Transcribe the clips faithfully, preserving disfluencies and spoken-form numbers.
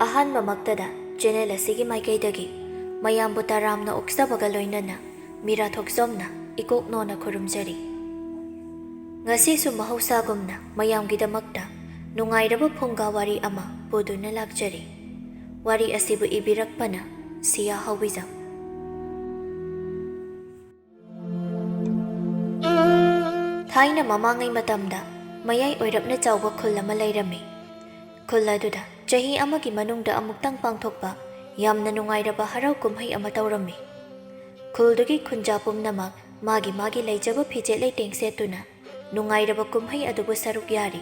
ꯑꯍꯥꯟꯕꯃꯛꯇꯗ channel ꯑꯁꯤꯒꯤ ꯃꯥꯏꯀꯩꯗꯒꯤ ꯃꯌꯥꯝꯕꯨ ꯇꯔꯥꯝꯅ ꯑꯣꯛꯆꯕꯒ ꯂꯣꯏꯅꯅ ꯃꯤꯔꯥ ꯊꯣꯛꯆꯣꯝꯅ ꯏꯀꯣꯛ ꯅꯣꯟꯅ ꯈꯨꯔꯨꯝꯖꯔꯤ꯫ ꯉꯁꯤꯁꯨ ꯃꯍꯧꯁꯥꯒꯨꯝꯅ ꯃꯌꯥꯝꯒꯤꯗꯃꯛꯇ ꯅꯨꯡꯉꯥꯏꯔꯕ ꯐꯨꯡꯒꯥ ꯋꯥꯔꯤ ꯑꯃ ꯄꯨꯗꯨꯅ ꯂꯥꯛꯆꯔꯤ꯫ ꯋꯥꯔꯤ ꯑꯁꯤꯕꯨ ꯏꯕꯤꯔꯛꯄꯅ ꯁꯤꯌꯥ ꯍꯥꯎꯕꯤꯖꯝ꯫ ꯊꯥꯏꯅ ꯃꯃꯥꯡꯉꯩ ꯃꯇꯝꯗ ꯃꯌꯥꯏ ꯑꯣꯏꯔꯞꯅ ꯆꯥꯎꯕ ꯈꯨꯜ ꯑꯃ ꯂꯩꯔꯝꯃꯤ꯫ ꯈꯨꯜ ꯑꯗꯨꯗ ꯆꯍꯤ ꯑꯃꯒꯤ ꯃꯅꯨꯡꯗ ꯑꯃꯨꯛꯇꯪ ꯄꯥꯡꯊꯣꯛꯄ ꯌꯥꯝꯅ ꯅꯨꯡꯉꯥꯏꯔꯕ ꯍꯔꯥꯎ ꯀꯨꯝꯍꯩ ꯑꯃ ꯇꯧꯔꯝꯃꯤ꯫ ꯈꯨꯜꯗꯨꯒꯤ ꯈꯨꯟꯖꯥ ꯄꯨꯝꯅꯃꯛ ꯃꯥꯒꯤ ꯃꯥꯒꯤ ꯂꯩꯖꯕ ꯐꯤꯖꯦꯠ ꯂꯩꯇꯦꯡ ꯁꯦꯠꯇꯨꯅ ꯅꯨꯡꯉꯥꯏꯔꯕ ꯀꯨꯝꯍꯩ ꯑꯗꯨꯕꯨ ꯁꯔꯨꯛ ꯌꯥꯔꯤ꯫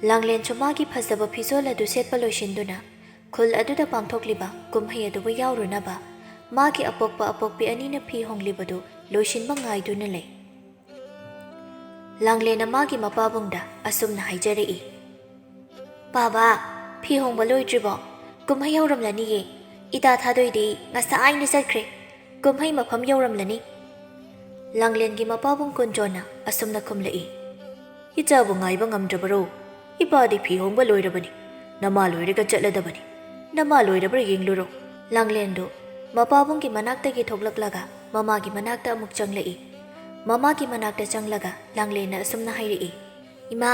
ꯂꯥꯡꯂꯦꯟꯁꯨ ꯃꯥꯒꯤ ꯐꯖꯕ ꯐꯤꯖꯣꯜ ꯑꯗꯨ ꯁꯦꯠꯄ ꯂꯣꯏꯁꯤꯟꯗꯨꯅ ꯈꯨꯜ ꯑꯗꯨꯗ ꯄꯥꯡꯊꯣꯛꯂꯤꯕ ꯀꯨꯝꯍꯩ ꯑꯗꯨꯕꯨ ꯌꯥꯎꯔꯨꯅꯕ ꯃꯥꯒꯤ ꯑꯄꯣꯛꯄ ꯑꯄꯣꯛꯄꯤ ꯑꯅꯤꯅ ꯐꯤ ꯍꯣꯡꯂꯤꯕꯗꯨ ꯂꯣꯏꯁꯤꯟꯕ ꯉꯥꯏꯗꯨꯅ ꯂꯩ꯫ ꯂꯥꯡꯂꯦꯟꯅ ꯃꯥꯒꯤ ꯃꯄꯥꯕꯨꯡꯗ ꯑꯁꯨꯝꯅ ꯍꯥꯏꯖꯔꯛꯏ, "ꯄꯥꯕ, ꯐꯤ ꯍꯣꯡꯕ ꯂꯣꯏꯗ꯭ꯔꯤꯕꯣ? ꯀꯨꯝꯍꯩ ꯍꯧꯔꯝꯂꯅꯤꯌꯦ꯫ ꯏꯇꯥ ꯊꯥꯗꯣꯏꯗꯤ ꯉꯁꯥꯏꯅ ꯆꯠꯈ꯭ꯔꯦ꯫ ꯀꯨꯝꯍꯩ ꯃꯐꯝ ꯌꯧꯔꯝꯂꯅꯤ꯫" ꯂꯥꯡꯂꯦꯟꯒꯤ ꯃꯄꯥꯕꯨꯡ ꯀꯨꯟꯖꯣꯅ ꯑꯁꯨꯝꯅ ꯈꯨꯝꯂꯛꯏ, "ꯏꯆꯥꯕꯨ ꯉꯥꯏꯕ ꯉꯝꯗ꯭ꯔꯕꯔꯣ? ꯏꯄꯥꯗꯤ ꯐꯤ ꯍꯣꯡꯕ ꯂꯣꯏꯔꯕꯅꯤ꯫ ꯅꯃꯥ ꯂꯣꯏꯔꯒ ꯆꯠꯂꯗꯕꯅꯤ꯫ ꯅꯃꯥ ꯂꯣꯏꯔꯕ꯭ꯔꯥ ꯌꯦꯡꯂꯨꯔꯣ꯫" ꯂꯥꯡꯂꯦꯟꯗꯨ ꯃꯄꯥꯕꯨꯡꯒꯤ ꯃꯅꯥꯛꯇꯒꯤ ꯊꯣꯛꯂꯛꯂꯒ ꯃꯃꯥꯒꯤ ꯃꯅꯥꯛꯇ ꯑꯃꯨꯛ ꯆꯪꯂꯛꯏ꯫ ꯃꯃꯥꯒꯤ ꯃꯅꯥꯛꯇ ꯆꯪꯂꯒ ꯂꯥꯡꯂꯦꯟꯅ ꯑꯁꯨꯝꯅ ꯍꯥꯏꯔꯛꯏ, "ꯏꯃꯥ,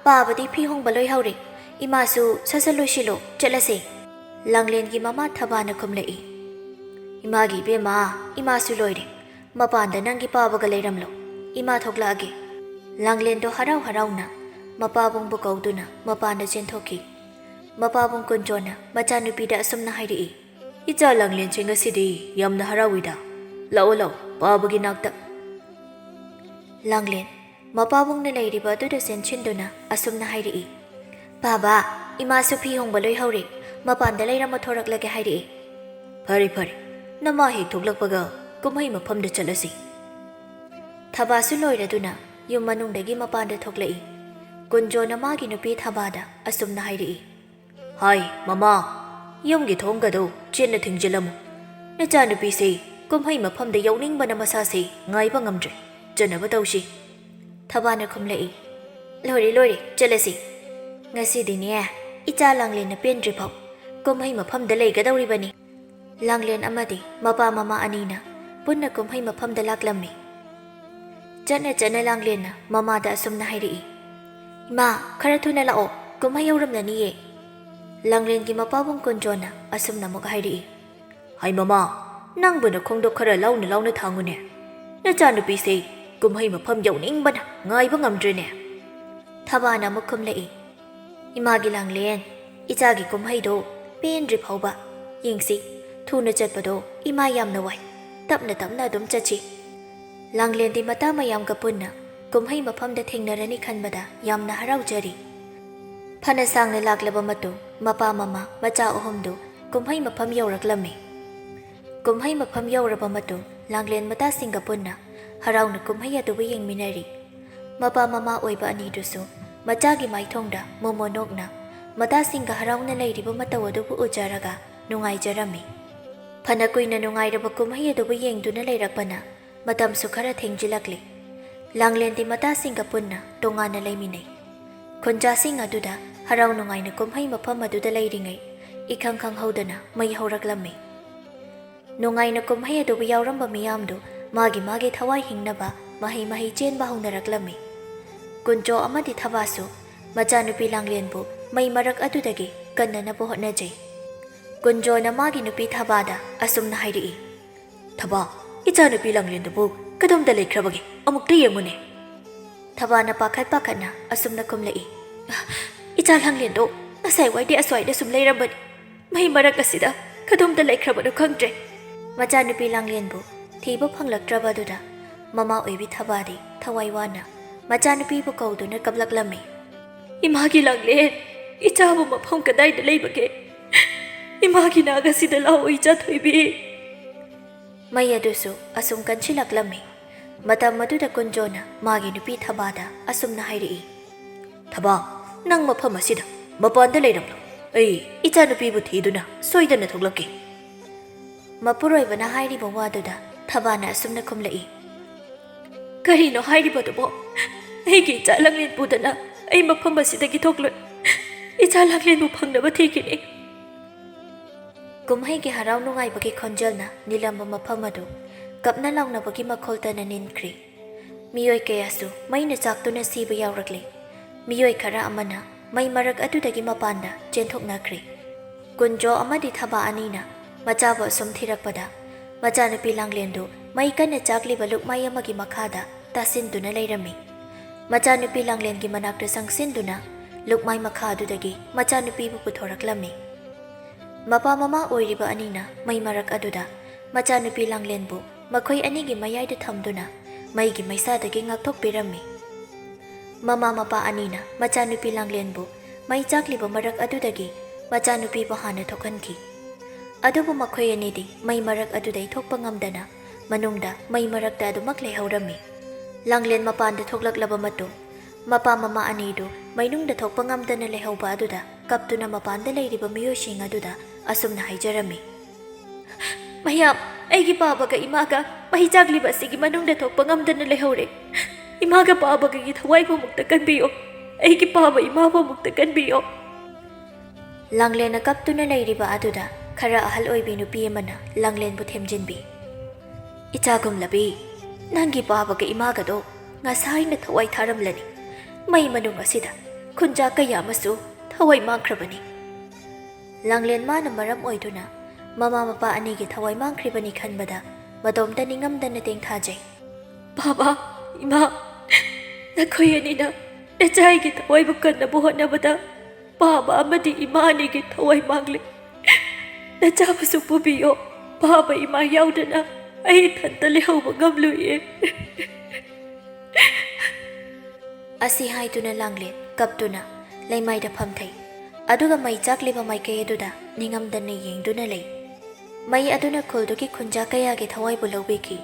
ꯄꯥꯕꯗꯤ ꯐꯤ ꯍꯣꯡꯕ ꯂꯣꯏꯍꯧꯔꯦ꯫ ꯏꯃꯥꯁꯨ ꯁꯠ ꯁꯠ ꯂꯣꯏꯁꯤꯜꯂꯣ, ꯆꯠꯂꯁꯦ꯫" ꯂꯥꯡꯂꯦꯟꯒꯤ ꯃꯃꯥ ꯊꯕꯥꯅ ꯈꯨꯝꯂꯛꯏ, "ꯏꯃꯥꯒꯤ ꯏꯕꯦꯝꯃ, ꯏꯃꯥꯁꯨ ꯂꯣꯏꯔꯦ꯫ ꯃꯄꯥꯟꯗ ꯅꯪꯒꯤ ꯄꯥꯕꯒ ꯂꯩꯔꯝꯂꯣ꯫ ꯏꯃꯥ ꯊꯣꯛꯂꯛꯑꯒꯦ꯫" ꯂꯥꯡꯂꯦꯟꯗꯣ ꯍꯔꯥꯎ ꯍꯔꯥꯎꯅ ꯃꯄꯥꯕꯨꯡꯕꯨ ꯀꯧꯗꯨꯅ ꯃꯄꯥꯟꯗ ꯆꯦꯟꯊꯣꯛꯈꯤ꯫ ꯃꯄꯥꯕꯨꯡ ꯀꯨꯟꯖꯣꯅ ꯃꯆꯥꯅꯨꯄꯤꯗ ꯑꯁꯨꯝꯅ ꯍꯥꯏꯔꯛꯏ, "ꯏꯆꯥ ꯂꯥꯡꯂꯦꯟꯁꯦ ꯉꯁꯤꯗꯤ ꯌꯥꯝꯅ ꯍꯔꯥꯎꯏꯗ꯫ ꯂꯥꯛꯑꯣ, ꯂꯥꯛꯑꯣ, ꯄꯥꯕꯒꯤ ꯅꯥꯛꯇ꯫" ꯂꯥꯡꯂꯦꯟ ꯃꯄꯥꯕꯨꯡꯅ ꯂꯩꯔꯤꯕ ꯑꯗꯨꯗ ꯆꯦꯟꯁꯤꯟꯗꯨꯅ ꯑꯁꯨꯝꯅ ꯍꯥꯏꯔꯛꯏ, "ꯄꯥꯕ, ꯏꯃꯥꯁꯨ ꯐꯤ ꯍꯣꯡꯕ ꯂꯣꯏꯍꯧꯔꯦ꯫ ꯃꯄꯥꯟꯗ ꯂꯩꯔꯝꯃꯣ, ꯊꯣꯔꯛꯂꯒꯦ ꯍꯥꯏꯔꯛꯏ꯫" "ꯐꯔꯦ, ꯐꯔꯦ꯫ ꯅꯃꯥ ꯍꯦꯛ ꯊꯣꯛꯂꯛꯄꯒ ꯀꯨꯝꯍꯩ ꯃꯐꯝꯗ ꯆꯠꯂꯁꯤ꯫" ꯊꯕꯥꯁꯨ ꯂꯣꯏꯔꯗꯨꯅ ꯌꯨꯝ ꯃꯅꯨꯡꯗꯒꯤ ꯃꯄꯥꯟꯗ ꯊꯣꯛꯂꯛꯏ꯫ ꯀꯨꯟꯖꯣꯅ ꯃꯥꯒꯤ ꯅꯨꯄꯤ ꯊꯕꯥꯗ ꯑꯁꯨꯝꯅ ꯍꯥꯏꯔꯛꯏ, "ꯍꯥꯏ, ꯃꯃꯥ, ꯌꯨꯝꯒꯤ ꯊꯣꯡꯒꯗꯣ ꯆꯦꯠꯅ ꯊꯤꯡꯖꯤꯜꯂꯝꯃꯨ꯫ ꯅꯆꯥꯅꯨꯄꯤꯁꯦ ꯀꯨꯝꯍꯩ ꯃꯐꯝꯗ ꯌꯥꯎꯅꯤꯡꯕꯅ ꯃꯁꯥꯁꯦ ꯉꯥꯏꯕ ꯉꯝꯗ꯭ꯔꯦ꯫ ꯆꯠꯅꯕ ꯇꯧꯁꯤ꯫" ꯊꯕꯥꯅ ꯈꯨꯝꯂꯛꯏ, "ꯂꯣꯏꯔꯦ, ꯂꯣꯏꯔꯦ, ꯆꯠꯂꯁꯤ꯫ ꯉꯁꯤꯗꯤꯅꯦ, ꯏꯆꯥ ꯂꯥꯡꯂꯦꯟꯅ ꯄꯦꯟꯗ꯭ꯔꯤꯐꯥꯎ ꯀꯨꯝꯍꯩ ꯃꯐꯝꯗ ꯂꯩꯒꯗꯧꯔꯤꯕꯅꯤ꯫ ꯂꯥꯡꯂꯦꯟ ꯑꯃꯗꯤ ꯃꯄꯥ ꯃꯃꯥ ꯑꯅꯤꯅ ꯄꯨꯟꯅ ꯀꯨꯝꯍꯩ ꯃꯐꯝꯗ ꯂꯥꯛꯂꯝꯃꯤ꯫ ꯆꯠꯅ ꯆꯠꯅ ꯂꯥꯡꯂꯦꯟꯅ ꯃꯃꯥꯗ ꯑꯁꯨꯝꯅ ꯍꯥꯏꯔꯛꯏ, "ꯏꯃꯥ, ꯈꯔ ꯊꯨꯅ ꯂꯥꯛꯑꯣ, ꯀꯨꯝꯍꯩ ꯍꯧꯔꯝꯂꯅꯤꯌꯦ꯫" ꯂꯥꯡꯂꯦꯟꯒꯤ ꯃꯄꯥꯕꯨꯡ ꯀꯨꯟꯖꯣꯅ ꯑꯁꯨꯝꯅ ꯑꯃꯨꯛ ꯍꯥꯏꯔꯛꯏ, "ꯍꯥꯏ ꯃꯃꯥ, ꯅꯪꯕꯨ ꯅꯈꯣꯡꯗꯣ ꯈꯔ ꯂꯥꯎꯅ ꯂꯥꯎꯅ ꯊꯥꯡꯉꯨꯅꯦ꯫ ꯅꯆꯥꯅꯨꯄꯤꯁꯦ ꯀꯨꯝꯍꯩ ꯃꯐꯝ ꯌꯧꯅꯤꯡꯕꯅ ꯉꯥꯏꯕ ꯉꯝꯗ꯭ꯔꯦꯅꯦ꯫" ꯊꯕꯥꯅ ꯑꯃꯨꯛ ꯈꯨꯝꯂꯛꯏ, "ꯏꯃꯥꯒꯤ ꯂꯥꯡꯂꯦꯟ, ꯏꯆꯥꯒꯤ ꯀꯨꯝꯍꯩꯗꯣ ꯄꯦꯟꯗ꯭ꯔꯤ ꯐꯥꯎꯕ ꯌꯦꯡꯁꯤ꯫ ꯊꯨꯅ ꯆꯠꯄꯗꯣ ꯏꯃꯥ ꯌꯥꯝꯅ ꯋꯥꯏ꯫ ꯇꯞꯅ ꯇꯞꯅ ꯑꯗꯨꯝ ꯆꯠꯁꯤ꯫" ꯂꯥꯡꯂꯦꯟꯗꯤ ꯃꯇꯥ ꯃꯌꯥꯝꯒ ꯄꯨꯟꯅ ꯀꯨꯝꯍꯩ ꯃꯐꯝꯗ ꯊꯦꯡꯅꯔꯅꯤ ꯈꯟꯕꯗ ꯌꯥꯝꯅ ꯍꯔꯥꯎꯖꯔꯤ꯫ ꯐꯅ ꯁꯥꯡꯅ ꯂꯥꯛꯂꯕ ꯃꯇꯨꯡ, ꯃꯄꯥ ꯃꯃꯥ ꯃꯆꯥ ꯑꯍꯨꯝꯗꯨ ꯀꯨꯝꯍꯩ ꯃꯐꯝ ꯌꯧꯔꯛꯂꯝꯃꯤ꯫ ꯀꯨꯝꯍꯩ ꯃꯐꯝ ꯌꯧꯔꯕ ꯃꯇꯨꯡ, ꯂꯥꯡꯂꯦꯟ ꯃꯇꯥꯁꯤꯡꯒ ꯄꯨꯟꯅ ꯍꯔꯥꯎꯅ ꯀꯨꯝꯍꯩ ꯑꯗꯨꯕꯨ ꯌꯦꯡꯃꯤꯟꯅꯔꯤ꯫ ꯃꯄꯥ ꯃꯃꯥ ꯑꯣꯏꯕ ꯑꯅꯤꯗꯨꯁꯨ ꯃꯆꯥꯒꯤ ꯃꯥꯏꯊꯣꯡꯗ ꯃꯣꯃꯣ ꯅꯣꯛꯅ ꯃꯇꯥꯁꯤꯡꯒ ꯍꯔꯥꯎꯅ ꯂꯩꯔꯤꯕ ꯃꯇꯧ ꯑꯗꯨꯕꯨ ꯎꯖꯔꯒ ꯅꯨꯡꯉꯥꯏꯖꯔꯝꯃꯤ꯫ ꯐꯅ ꯀꯨꯏꯅ ꯅꯨꯡꯉꯥꯏꯔꯕ ꯀꯨꯝꯍꯩ ꯑꯗꯨꯕꯨ ꯌꯦꯡꯗꯨꯅ ꯂꯩꯔꯛꯄꯅ ꯃꯇꯝꯁꯨ ꯈꯔ ꯊꯦꯡꯖꯤꯜꯂꯛꯂꯤ꯫ ꯂꯥꯡꯂꯦꯟꯗꯤ ꯃꯇꯥꯁꯤꯡꯒ ꯄꯨꯟꯅ ꯇꯣꯉꯥꯟꯅ ꯂꯩꯃꯤꯟꯅꯩ꯫ ꯈꯨꯟꯖꯥꯁꯤꯡ ꯑꯗꯨꯗ ꯍꯔꯥꯎ ꯅꯨꯡꯉꯥꯏꯅ ꯀꯨꯝꯍꯩ ꯃꯐꯝ ꯑꯗꯨꯗ ꯂꯩꯔꯤꯉꯩ, ꯏꯈꯪ ꯈꯪꯍꯧꯗꯅ ꯃꯩ ꯍꯧꯔꯛꯂꯝꯃꯤ꯫ ꯅꯨꯡꯉꯥꯏꯅ ꯀꯨꯝꯍꯩ ꯑꯗꯨꯕꯨ ꯌꯥꯎꯔꯝꯕ ꯃꯤꯌꯥꯝꯗꯨ ꯃꯥꯒꯤ ꯃꯥꯒꯤ ꯊꯋꯥꯏ ꯍꯤꯡꯅꯕ ꯃꯍꯩ ꯃꯍꯩ ꯆꯦꯟꯕ ꯍꯧꯅꯔꯛꯂꯝꯃꯤ꯫ ꯀꯨꯟꯖꯣ ꯑꯃꯗꯤ ꯊꯕꯥꯁꯨ ꯃꯆꯥꯅꯨꯄꯤ ꯂꯥꯡꯂꯦꯟꯕꯨ ꯃꯩ ꯃꯔꯛ ꯑꯗꯨꯗꯒꯤ ꯀꯟꯅꯅꯕ ꯍꯣꯠꯅꯖꯩ꯫ ꯀꯨꯟꯖꯣꯅ ꯃꯥꯒꯤ ꯅꯨꯄꯤ ꯊꯕꯥꯗ ꯑꯁꯨꯝꯅ ꯍꯥꯏꯔꯛꯏ, "ꯊꯕꯥ, ꯏꯆꯥꯅꯨꯄꯤ ꯂꯥꯡꯂꯦꯟꯗꯨꯕꯨ ꯀꯗꯣꯝꯗ ꯂꯩꯈ꯭ꯔꯕꯒꯦ? ꯑꯃꯨꯛꯇ ꯌꯦꯡꯉꯨꯅꯦ꯫" ꯊꯕꯥꯅ ꯄꯥꯈꯠ ꯄꯥꯈꯠꯅ ꯑꯁꯨꯝꯅ ꯈꯨꯝꯂꯛꯏ, "ꯏꯆꯥ ꯂꯥꯡꯂꯦꯟꯗꯣ ꯉꯁꯥꯏꯋꯥꯏꯗꯤ ꯑꯁ꯭ꯋꯥꯏꯗ ꯁꯨꯝ ꯂꯩꯔꯝꯕꯅꯤ꯫ ꯃꯩ ꯃꯔꯛ ꯑꯁꯤꯗ ꯀꯗꯣꯝꯗ ꯂꯩꯈ꯭ꯔꯕꯅꯣ ꯈꯪꯗ꯭ꯔꯦ꯫" ꯃꯆꯥꯅꯨꯄꯤ ꯂꯥꯡꯂꯦꯟꯕꯨ ꯊꯤꯕ ꯐꯪꯂꯛꯇ꯭ꯔꯕ ꯑꯗꯨꯗ ꯃꯃꯥ ꯑꯣꯏꯕꯤ ꯊꯕꯥꯗꯤ ꯊꯋꯥꯏ ꯋꯥꯅ ꯃꯆꯥꯅꯨꯄꯤꯕꯨ ꯀꯧꯗꯨꯅ ꯀꯞꯂꯛꯂꯝꯃꯤ꯫ "ꯏꯃꯥꯒꯤ ꯂꯥꯡꯂꯦꯟ, ꯏꯆꯥꯕꯨ ꯃꯐꯝ ꯀꯗꯥꯏꯗ ꯂꯩꯕꯒꯦ? ꯏꯃꯥꯒꯤ ꯅꯥꯛ ꯑꯁꯤꯗ ꯂꯥꯛꯑꯣ, ꯏꯆꯥ ꯊꯣꯏꯕꯤ꯫" ꯃꯩ ꯑꯗꯨꯁꯨ ꯑꯁꯨꯝ ꯀꯟꯁꯤꯜꯂꯛꯂꯝꯃꯤ꯫ ꯃꯇꯝ ꯑꯗꯨꯗ ꯀꯨꯟꯖꯣꯅ ꯃꯥꯒꯤ ꯅꯨꯄꯤ ꯊꯕꯥꯗ ꯑꯁꯨꯝꯅ ꯍꯥꯏꯔꯛꯏ, "ꯊꯕꯥ, ꯅꯪ ꯃꯐꯝ ꯑꯁꯤꯗ ꯃꯄꯥꯟꯗ ꯂꯩꯔꯝꯂꯣ꯫ ꯑꯩ ꯏꯆꯥꯅꯨꯄꯤꯕꯨ ꯊꯤꯗꯨꯅ ꯁꯣꯏꯗꯅ ꯊꯣꯛꯂꯛꯀꯦ꯫" ꯃꯄꯨꯔꯣꯏꯕꯅ ꯍꯥꯏꯔꯤꯕ ꯋꯥꯗꯨꯗ ꯊꯕꯥꯅ ꯑꯁꯨꯝꯅ ꯈꯨꯝꯂꯛꯏ, "ꯀꯔꯤꯅꯣ ꯍꯥꯏꯔꯤꯕꯗꯨꯕꯣ? ꯑꯩꯒꯤ ꯏꯆꯥ ꯂꯥꯡꯂꯦꯟ ꯄꯨꯗꯅ ꯑꯩ ꯃꯐꯝ ꯑꯁꯤꯗꯒꯤ ꯊꯣꯛꯂꯣꯏ꯫ ꯏꯆꯥ ꯂꯥꯡꯂꯦꯟꯕꯨ ꯐꯪꯅꯕ ꯊꯤꯈꯤꯅꯤ꯫ ꯀꯨꯝꯍꯩꯒꯤ ꯍꯔꯥꯎ ꯅꯨꯡꯉꯥꯏꯕꯒꯤ ꯈꯣꯟꯖꯦꯜꯅ ꯅꯤꯂꯝꯕ ꯃꯐꯝ ꯑꯗꯨ ꯀꯞꯅ ꯂꯥꯎꯅꯕꯒꯤ ꯃꯈꯣꯜꯇꯅ ꯅꯤꯟꯈ꯭ꯔꯤ꯫ ꯃꯤꯑꯣꯏ ꯀꯌꯥꯁꯨ ꯃꯩꯅ ꯆꯥꯛꯇꯨꯅ ꯁꯤꯕ ꯌꯥꯎꯔꯛꯂꯤ꯫ ꯃꯤꯑꯣꯏ ꯈꯔ ꯑꯃꯅ ꯃꯩ ꯃꯔꯛ ꯑꯗꯨꯗꯒꯤ ꯃꯄꯥꯟꯗ ꯆꯦꯟꯊꯣꯛꯅꯈ꯭ꯔꯤ꯫ ꯀꯨꯟꯖꯣ ꯑꯃꯗꯤ ꯊꯕꯥ ꯑꯅꯤꯅ ꯃꯆꯥꯕꯨ ꯑꯁꯨꯝ ꯊꯤꯔꯛꯄꯗ, ꯃꯆꯥꯅꯨꯄꯤ ꯂꯥꯡꯂꯦꯟꯗꯨ ꯃꯩ ꯀꯟꯅ ꯆꯥꯛꯂꯤꯕ ꯂꯨꯛꯃꯥꯏ ꯑꯃꯒꯤ ꯃꯈꯥꯗ ꯇꯥꯁꯤꯟꯗꯨꯅ ꯂꯩꯔꯝꯃꯤ꯫ ꯃꯆꯥꯅꯨꯄꯤ ꯂꯥꯡꯂꯦꯟꯒꯤ ꯃꯅꯥꯛꯇ ꯆꯪꯁꯤꯟꯗꯨꯅ ꯂꯨꯛꯃꯥꯏ ꯃꯈꯥ ꯑꯗꯨꯗꯒꯤ ꯃꯆꯥꯅꯨꯄꯤꯕꯨ ꯄꯨꯊꯣꯔꯛꯂꯝꯃꯤ꯫ ꯃꯄꯥ ꯃꯃꯥ ꯑꯣꯏꯔꯤꯕ ꯑꯅꯤꯅ ꯃꯩ ꯃꯔꯛ ꯑꯗꯨꯗ ꯃꯆꯥꯅꯨꯄꯤ ꯂꯥꯡꯂꯦꯟꯕꯨ ꯃꯈꯣꯏ ꯑꯅꯤꯒꯤ ꯃꯌꯥꯏꯗ ꯊꯝꯗꯨꯅ ꯃꯩꯒꯤ ꯃꯩꯁꯥꯗꯒꯤ ꯉꯥꯛꯊꯣꯛꯄꯤꯔꯝꯃꯤ꯫ ꯃꯃꯥ ꯃꯄꯥ ꯑꯅꯤꯅ ꯃꯆꯥꯅꯨꯄꯤ ꯂꯥꯡꯂꯦꯟꯕꯨ ꯃꯩ ꯆꯥꯛꯂꯤꯕ ꯃꯔꯛ ꯑꯗꯨꯗꯒꯤ ꯃꯆꯥꯅꯨꯄꯤꯕꯨ ꯍꯥꯟꯅ ꯊꯣꯛꯍꯟꯈꯤ꯫ ꯑꯗꯨꯕꯨ ꯃꯈꯣꯏ ꯑꯅꯤꯗꯤ ꯃꯩ ꯃꯔꯛ ꯑꯗꯨꯗꯩ ꯊꯣꯛꯄ ꯉꯝꯗꯅ ꯃꯅꯨꯡꯗ ꯃꯩ ꯃꯔꯛꯇ ꯑꯗꯨꯃꯛ ꯂꯩꯍꯧꯔꯝꯃꯤ꯫ ꯂꯥꯡꯂꯦꯟ ꯃꯄꯥꯟꯗ ꯊꯣꯛꯂꯛꯂꯕ ꯃꯇꯨꯡ, ꯃꯄꯥ ꯃꯃꯥ ꯑꯅꯤꯗꯨ ꯃꯩꯅꯨꯡꯗ ꯊꯣꯛꯄ ꯉꯝꯗꯅ ꯂꯩꯍꯧꯕ ꯑꯗꯨꯗ ꯀꯞꯇꯨꯅ ꯃꯄꯥꯟꯗ ꯂꯩꯔꯤꯕ ꯃꯤꯑꯣꯏꯁꯤꯡ ꯑꯗꯨꯗ ꯑꯁꯨꯝꯅ ꯍꯥꯏꯖꯔꯝꯃꯤ, "ꯃꯌꯥꯝ, ꯑꯩꯒꯤ ꯄꯥꯕꯒ ꯏꯃꯥꯒ ꯃꯩ ꯆꯥꯛꯂꯤꯕ ꯑꯁꯤꯒꯤ ꯃꯅꯨꯡꯗ ꯊꯣꯛꯄ ꯉꯝꯗꯅ ꯂꯩꯍꯧꯔꯦ꯫ ꯏꯃꯥꯒ ꯄꯥꯕꯒꯒꯤ ꯊꯋꯥꯏꯕꯨ ꯑꯃꯨꯛꯇ ꯀꯟꯕꯤꯌꯣ꯫ ꯑꯩꯒꯤ ꯄꯥꯕ ꯏꯃꯥꯕꯨ ꯑꯃꯨꯛꯇ ꯀꯟꯕꯤꯌꯣ꯫" ꯂꯥꯡꯂꯦꯟꯅ ꯀꯞꯇꯨꯅ ꯂꯩꯔꯤꯕ ꯑꯗꯨꯗ ꯈꯔ ꯑꯍꯜ ꯑꯣꯏꯕꯤ ꯅꯨꯄꯤ ꯑꯃꯅ ꯂꯥꯡꯂꯦꯟꯕꯨ ꯊꯦꯝꯖꯤꯟꯕꯤ, "ꯏꯆꯥ ꯒꯨꯝꯂꯕꯤ, ꯅꯪꯒꯤ ꯄꯥꯕꯒ ꯏꯃꯥꯒꯗꯣ ꯉꯁꯥꯏꯅ ꯊꯋꯥꯏ ꯊꯥꯔꯝꯂꯅꯤ꯫ ꯃꯩ ꯃꯅꯨꯡ ꯑꯁꯤꯗ ꯈꯨꯟꯖꯥ ꯀꯌꯥ ꯑꯃꯁꯨ ꯊꯋꯥꯏ ꯃꯥꯡꯈ꯭ꯔꯕꯅꯤ꯫" ꯂꯥꯡꯂꯦꯟ ꯃꯥꯅ ꯃꯔꯝ ꯑꯣꯏꯗꯨꯅ ꯃꯃꯥ ꯃꯄꯥ ꯑꯅꯤꯒꯤ ꯊꯋꯥꯏ ꯃꯥꯡꯈ꯭ꯔꯤꯕꯅꯤ ꯈꯟꯕꯗ ꯃꯇꯣꯝꯇ ꯅꯤꯡꯉꯝꯗꯅ ꯇꯦꯡꯊꯥꯖꯩ꯫ "ꯕꯥꯕꯥ, ꯏꯃꯥ, ꯅꯈꯣꯏ ꯑꯅꯤꯅ ꯅꯆꯥꯒꯤ ꯊꯋꯥꯏꯕꯨ ꯀꯟꯅꯕ ꯍꯣꯠꯅꯕꯗ ꯄꯥꯕ ꯑꯃꯗꯤ ꯏꯃꯥ ꯑꯅꯤꯒꯤ ꯊꯋꯥꯏ ꯃꯥꯡꯂꯦ꯫ ꯅꯆꯥꯕꯨꯁꯨ ꯄꯨꯕꯤꯌꯣ꯫ ꯄꯥꯕ ꯏꯃꯥ ꯌꯥꯎꯗꯅ ꯑꯩ ꯏꯊꯟꯇ ꯂꯩꯍꯧꯕ ꯉꯝꯂꯣꯏꯌꯦ꯫" ꯑꯁꯤ ꯍꯥꯏꯗꯨꯅ ꯂꯥꯡꯂꯦꯟ ꯀꯞꯇꯨꯅ ꯂꯩꯃꯥꯏꯗ ꯐꯝꯊꯩ꯫ ꯑꯗꯨꯒ ꯃꯩ ꯆꯥꯛꯂꯤꯕ ꯃꯥꯏꯀꯩ ꯑꯗꯨꯗ ꯅꯤꯡꯉꯝꯗꯅ ꯌꯦꯡꯗꯨꯅ ꯂꯩ꯫ ꯃꯩ ꯑꯗꯨꯅ ꯈꯨꯜꯗꯨꯒꯤ ꯈꯨꯟꯖꯥ ꯀꯌꯥꯒꯤ ꯊꯋꯥꯏꯕꯨ ꯂꯧꯕꯤꯈꯤ꯫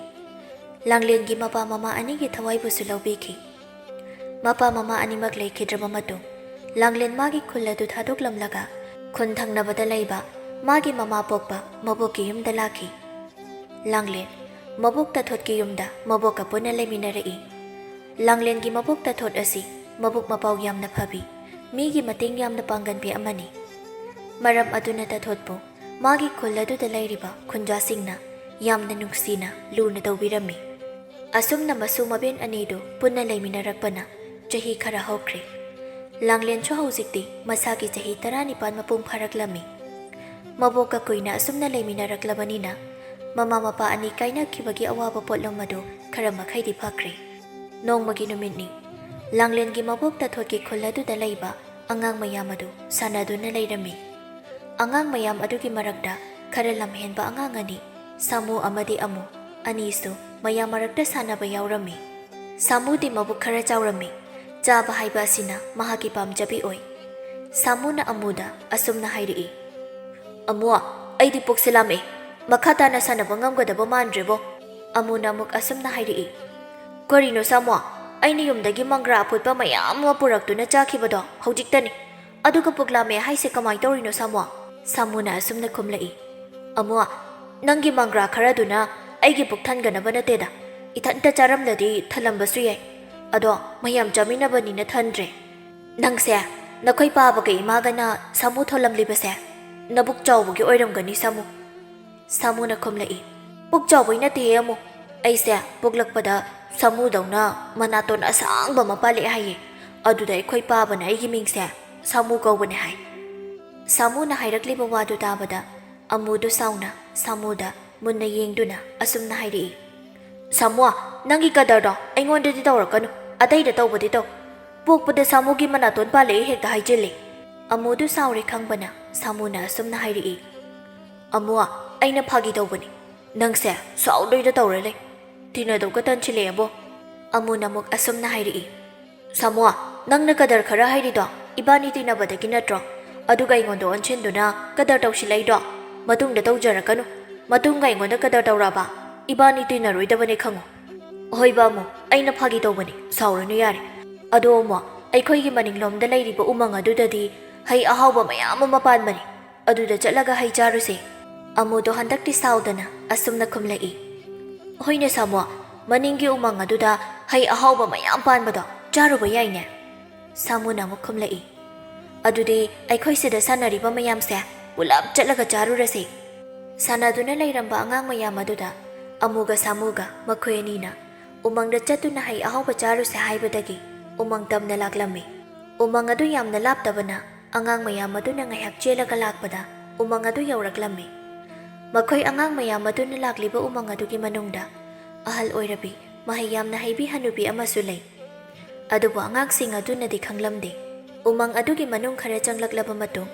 ꯂꯥꯡꯂꯦꯟꯒꯤ ꯃꯄꯥ ꯃꯃꯥ ꯑꯅꯤꯒꯤ ꯊꯋꯥꯏꯕꯨꯁꯨ ꯂꯧꯕꯤꯈꯤ꯫ ꯃꯄꯥ ꯃꯃꯥ ꯑꯅꯤꯃꯛ ꯂꯩꯈꯤꯗ꯭ꯔꯕ ꯃꯇꯨꯡ, ꯂꯥꯡꯂꯦꯟ ꯃꯥꯒꯤ ꯈꯨꯜ ꯑꯗꯨ ꯊꯥꯗꯣꯛꯂꯝꯂꯒ ꯈꯨꯟ ꯊꯪꯅꯕꯗ ꯂꯩꯕ ꯃꯥꯒꯤ ꯃꯃꯥ ꯄꯣꯛꯄ ꯃꯕꯣꯛꯀꯤ ꯌꯨꯝꯗ ꯂꯥꯛꯈꯤ꯫ ꯂꯥꯡꯂꯦꯟ ꯃꯕꯣꯛ ꯇꯥꯊꯣꯠꯀꯤ ꯌꯨꯝꯗ ꯃꯕꯣꯛꯀ ꯄꯨꯟꯅ ꯂꯩꯃꯤꯟꯅꯔꯛꯏ꯫ ꯂꯥꯡꯂꯦꯟꯒꯤ ꯃꯕꯣꯛ ꯇꯥꯊꯣꯠ ꯑꯁꯤ ꯃꯕꯨꯛ ꯃꯄꯥꯎ ꯌꯥꯝꯅ ꯐꯕꯤ, ꯃꯤꯒꯤ ꯃꯇꯦꯡ ꯌꯥꯝꯅ ꯄꯥꯡꯒꯟꯕꯤ ꯑꯃꯅꯤ꯫ ꯃꯔꯝ ꯑꯗꯨꯅ ꯇꯥꯊꯣꯠꯄꯨ ꯃꯥꯒꯤ ꯈꯨꯜ ꯑꯗꯨꯗ ꯂꯩꯔꯤꯕ ꯈꯨꯟꯖꯥꯁꯤꯡꯅ ꯌꯥꯝꯅ ꯅꯨꯡꯁꯤꯅ ꯂꯨꯅ ꯇꯧꯕꯤꯔꯝꯃꯤ꯫ ꯑꯁꯨꯝꯅ ꯃꯁꯨ ꯃꯕꯦꯟ ꯑꯅꯤꯗꯨ ꯄꯨꯟꯅ ꯂꯩꯃꯤꯟꯅꯔꯛꯄꯅ ꯆꯍꯤ ꯈꯔ ꯍꯧꯈ꯭ꯔꯦ꯫ ꯂꯥꯡꯂꯦꯟꯁꯨ ꯍꯧꯖꯤꯛꯇꯤ ꯃꯁꯥꯒꯤ ꯆꯍꯤ ꯇꯔꯥꯅꯤꯄꯥꯟ ꯃꯄꯨꯡ ꯐꯥꯔꯛꯂꯝꯃꯤ꯫ ꯃꯕꯣꯛꯀ ꯀꯨꯏꯅ ꯑꯁꯨꯝꯅ ꯂꯩꯃꯤꯟꯅꯔꯛꯂꯕꯅꯤꯅ ꯃꯃꯥ ꯃꯄꯥ ꯑꯅꯤ ꯀꯥꯏꯅꯈꯤꯕꯒꯤ ꯑꯋꯥꯕ ꯄꯣꯠꯂꯨꯝ ꯑꯗꯨ ꯈꯔ ꯃꯈꯩꯗꯤ ꯐꯈ꯭ꯔꯦ꯫ ꯅꯣꯡꯃꯒꯤ ꯅꯨꯃꯤꯠꯅꯤ꯫ ꯂꯥꯡꯂꯦꯟꯒꯤ ꯃꯕꯣꯛ ꯇꯥꯊꯣꯠꯀꯤ ꯈꯨꯜ ꯑꯗꯨꯗ ꯂꯩꯕ ꯑꯉꯥꯡ ꯃꯌꯥꯝ ꯑꯗꯨ ꯁꯥꯟꯅꯗꯨꯅ ꯂꯩꯔꯝꯃꯤ꯫ ꯑꯉꯥꯡ ꯃꯌꯥꯝ ꯑꯗꯨꯒꯤ ꯃꯔꯛꯇ ꯈꯔ ꯂꯝꯍꯦꯟꯕ ꯑꯉꯥꯡ ꯑꯅꯤ, ꯁꯥꯃꯨ ꯑꯃꯗꯤ ꯑꯃꯨ, ꯑꯅꯤꯁꯨ ꯃꯌꯥꯝ ꯃꯔꯛꯇ ꯁꯥꯟꯅꯕ ꯌꯥꯎꯔꯝꯃꯤ꯫ ꯁꯥꯃꯨꯗꯤ ꯃꯕꯨꯛ ꯈꯔ ꯆꯥꯎꯔꯝꯃꯤ꯫ ꯆꯥꯕ ꯍꯥꯏꯕ ꯑꯁꯤꯅ ꯃꯍꯥꯛꯀꯤ ꯄꯥꯝꯖꯕꯤ ꯑꯣꯏ꯫ ꯁꯥꯃꯨꯅ ꯑꯃꯨꯗ ꯑꯁꯨꯝꯅ ꯍꯥꯏꯔꯛꯏ, "ꯑꯃꯨ, ꯑꯩꯗꯤ ꯄꯨꯛꯁꯦ ꯂꯥꯝꯃꯛꯑꯦ꯫ ꯃꯈꯥ ꯇꯥꯅ ꯁꯥꯟꯅꯕ ꯉꯝꯒꯗꯕ ꯃꯥꯟꯗ꯭ꯔꯦꯕꯣ꯫" ꯑꯃꯨꯅ ꯑꯃꯨꯛ ꯑꯁꯨꯝꯅ ꯍꯥꯏꯔꯛꯏ, "ꯀꯔꯤꯅꯣ ꯁꯥꯃꯨ? ꯑꯩꯅ ꯌꯨꯝꯗꯒꯤ ꯃꯪꯒ꯭ꯔꯥ ꯑꯐꯨꯠꯄ ꯃꯌꯥꯝ ꯑꯃ ꯄꯨꯔꯛꯇꯨꯅ ꯆꯥꯈꯤꯕꯗꯣ ꯍꯧꯖꯤꯛꯇꯅꯤ꯫ ꯑꯗꯨꯒ ꯄꯨꯛ ꯂꯥꯝꯃꯦ ꯍꯥꯏꯁꯦ ꯀꯃꯥꯏ ꯇꯧꯔꯤꯅꯣ ꯁꯥꯃꯨ?" ꯁꯥꯃꯨꯅ ꯑꯁꯨꯝꯅ ꯈꯨꯝꯂꯛꯏ, "ꯑꯃꯨ, ꯅꯪꯒꯤ ꯃꯪꯒ꯭ꯔꯥ ꯈꯔꯗꯨꯅ ꯑꯩꯒꯤ ꯄꯨꯛ ꯊꯟꯒꯅꯕ ꯅꯠꯇꯦꯗ꯫ ꯏꯊꯟꯇ ꯆꯥꯔꯝꯂꯗꯤ ꯊꯜꯂꯝꯕꯁꯨ ꯌꯥꯏ꯫ ꯑꯗꯣ ꯃꯌꯥꯝ ꯆꯥꯃꯤꯟꯅꯕꯅꯤꯅ ꯊꯟꯗ꯭ꯔꯦ꯫ ꯅꯪꯁꯦ ꯅꯈꯣꯏ ꯄꯥꯕꯒ ꯏꯃꯥꯒꯅ ꯁꯥꯃꯨ ꯊꯣꯜꯂꯝꯂꯤꯕꯁꯦ ꯅꯕꯨꯛ ꯆꯥꯎꯕꯒꯤ ꯑꯣꯏꯔꯝꯒꯅꯤ ꯁꯥꯃꯨ꯫" ꯁꯥꯃꯨꯅ ꯈꯨꯝꯂꯛꯏ, "ꯄꯨꯛ ꯆꯥꯎꯕꯩ ꯅꯠꯇꯦꯍꯦ ꯑꯃꯨ꯫ ꯑꯩꯁꯦ ꯄꯣꯛꯂꯛꯄꯗ ꯁꯥꯃꯨꯗꯧꯅ ꯃꯅꯥꯇꯣꯟ ꯑꯁꯥꯡꯕ ꯑꯃ ꯄꯥꯜꯂꯛꯑꯦ ꯍꯥꯏꯌꯦ꯫ ꯑꯗꯨꯗ ꯑꯩꯈꯣꯏ ꯄꯥꯕꯅ ꯑꯩꯒꯤ ꯃꯤꯡꯁꯦ ꯁꯥꯃꯨ ꯀꯧꯕꯅꯦ ꯍꯥꯏ꯫" ꯁꯥꯃꯨꯅ ꯍꯥꯏꯔꯛꯂꯤꯕ ꯋꯥꯗꯨ ꯇꯥꯕꯗ ꯑꯃꯨꯗꯨ ꯁꯥꯎꯅ ꯁꯥꯃꯨꯗ ꯃꯨꯟꯅ ꯌꯦꯡꯗꯨꯅ ꯑꯁꯨꯝꯅ ꯍꯥꯏꯔꯛꯏ, "ꯁꯥꯃꯨ, ꯅꯪꯒꯤ ꯀꯗꯔꯗꯣ ꯑꯩꯉꯣꯟꯗꯗꯤ ꯇꯧꯔꯛꯀꯅꯨ, ꯑꯇꯩꯗ ꯇꯧꯕꯗꯤ ꯇꯧ꯫ ꯄꯣꯛꯄꯗ ꯁꯥꯃꯨꯒꯤ ꯃꯅꯥꯇꯣꯟ ꯄꯥꯜꯂꯛꯏ ꯍꯦꯛꯇ ꯍꯥꯏꯖꯤꯜꯂꯤ꯫" ꯑꯃꯨꯗꯨ ꯁꯥꯎꯔꯦ ꯈꯪꯕꯅ ꯁꯥꯃꯨꯅ ꯑꯁꯨꯝꯅ ꯍꯥꯏꯔꯛꯏ, "ꯑꯃꯨ, ꯑꯩꯅ ꯐꯥꯒꯤ ꯇꯧꯕꯅꯤ꯫ ꯅꯪꯁꯦ ꯁꯥꯎꯗꯣꯏꯗ ꯇꯧꯔ ꯂꯩ꯫ ꯇꯤꯟꯅꯗꯧꯒ ꯇꯟꯁꯤꯜꯂꯛꯑꯦꯕꯣ꯫" ꯑꯃꯨꯅ ꯑꯃꯨꯛ ꯑꯁꯨꯝꯅ ꯍꯥꯏꯔꯛꯏ, "ꯁꯥꯃꯨ, ꯅꯪꯅ ꯀꯗꯔ ꯈꯔ ꯍꯥꯏꯔꯤꯗꯣ ꯏꯕꯥꯅꯤ ꯇꯤꯟꯅꯕꯗꯒꯤ ꯅꯠꯇ꯭ꯔꯣ? ꯑꯗꯨꯒ ꯑꯩꯉꯣꯟꯗ ꯑꯣꯟꯁꯤꯟꯗꯨꯅ ꯀꯗꯔ ꯇꯧꯁꯤꯜꯂꯛꯏꯗꯣ? ꯃꯇꯨꯡꯗ ꯇꯧꯖꯔꯛꯀꯅꯨ꯫ ꯃꯇꯨꯡꯒ ꯑꯩꯉꯣꯟꯗ ꯀꯗꯔ ꯇꯧꯔꯛꯑꯕ ꯏꯕꯥꯅꯤ ꯇꯤꯟꯅꯔꯣꯏꯗꯕꯅꯦ ꯈꯪꯉꯨ꯫" "ꯍꯣꯏꯕ ꯑꯃꯨ, ꯑꯩꯅ ꯐꯥꯒꯤ ꯇꯧꯕꯅꯤ, ꯁꯥꯎꯔꯅꯨ ꯌꯥꯔꯦ꯫ ꯑꯗꯣ ꯑꯃꯨ, ꯑꯩꯈꯣꯏꯒꯤ ꯃꯅꯤꯡꯂꯣꯝꯗ ꯂꯩꯔꯤꯕ ꯎꯃꯪ ꯑꯗꯨꯗꯗꯤ ꯍꯩ ꯑꯍꯥꯎꯕ ꯃꯌꯥꯝ ꯑꯃ ꯄꯥꯟꯕꯅꯤ꯫ ꯑꯗꯨꯗ ꯆꯠꯂꯒ ꯍꯩ ꯆꯥꯔꯨꯁꯦ꯫" ꯑꯃꯨꯗꯣ ꯍꯟꯗꯛꯇꯤ ꯁꯥꯎꯗꯅ ꯑꯁꯨꯝꯅ ꯈꯨꯝꯂꯛꯏ, "ꯍꯣꯏꯅꯦ ꯁꯥꯃꯨ, ꯃꯅꯤꯡꯒꯤ ꯎꯃꯪ ꯑꯗꯨꯗ ꯍꯩ ꯑꯍꯥꯎꯕ ꯃꯌꯥꯝ ꯄꯥꯟꯕꯗꯣ ꯆꯥꯔꯨꯕ ꯌꯥꯏꯅꯦ꯫" ꯁꯥꯃꯨꯅ ꯑꯃꯨꯛ ꯈꯨꯝꯂꯛꯏ, "ꯑꯗꯨꯗꯤ ꯑꯩꯈꯣꯏ ꯁꯤꯗ ꯁꯥꯟꯅꯔꯤꯕ ꯃꯌꯥꯝꯁꯦ ꯄꯨꯂꯞ ꯆꯠꯂꯒ ꯆꯥꯔꯨꯔꯁꯦ꯫" ꯁꯥꯟꯅꯗꯨꯅ ꯂꯩꯔꯝꯕ ꯑꯉꯥꯡ ꯃꯌꯥꯝ ꯑꯗꯨꯗ ꯑꯃꯨꯒ ꯁꯥꯃꯨꯒ ꯃꯈꯣꯏ ꯑꯅꯤꯅ ꯎꯃꯪꯗ ꯆꯠꯇꯨꯅ ꯍꯩ ꯑꯍꯥꯎꯕ ꯆꯥꯔꯨꯁꯦ ꯍꯥꯏꯕꯗꯒꯤ ꯎꯃꯪ ꯇꯝꯅ ꯂꯥꯛꯂꯝꯃꯤ꯫ ꯎꯃꯪ ꯑꯗꯨ ꯌꯥꯝꯅ ꯂꯥꯞꯇꯕꯅ ꯑꯉꯥꯡ ꯃꯌꯥꯝ ꯑꯗꯨꯅ ꯉꯥꯏꯍꯥꯛ ꯆꯦꯜꯂꯒ ꯂꯥꯛꯄꯗ ꯎꯃꯪ ꯑꯗꯨ ꯌꯧꯔꯛꯂꯝꯃꯤ꯫ ꯃꯈꯣꯏ ꯑꯉꯥꯡ ꯃꯌꯥꯝ ꯑꯗꯨꯅ ꯂꯥꯛꯂꯤꯕ ꯎꯃꯪ ꯑꯗꯨꯒꯤ ꯃꯅꯨꯡꯗ ꯑꯍꯜ ꯑꯣꯏꯔꯕꯤ, ꯃꯍꯩ ꯌꯥꯝꯅ ꯍꯩꯕꯤ ꯍꯅꯨꯕꯤ ꯑꯃꯁꯨ ꯂꯩ꯫ ꯑꯗꯨꯕꯨ ꯑꯉꯥꯡꯁꯤꯡ ꯑꯗꯨꯅꯗꯤ ꯈꯪꯂꯝꯗꯦ, ꯎꯃꯪ ꯑꯗꯨꯒꯤ ꯃꯅꯨꯡ ꯈꯔ ꯆꯪꯂꯛꯂꯕ ꯃꯇꯨꯡ,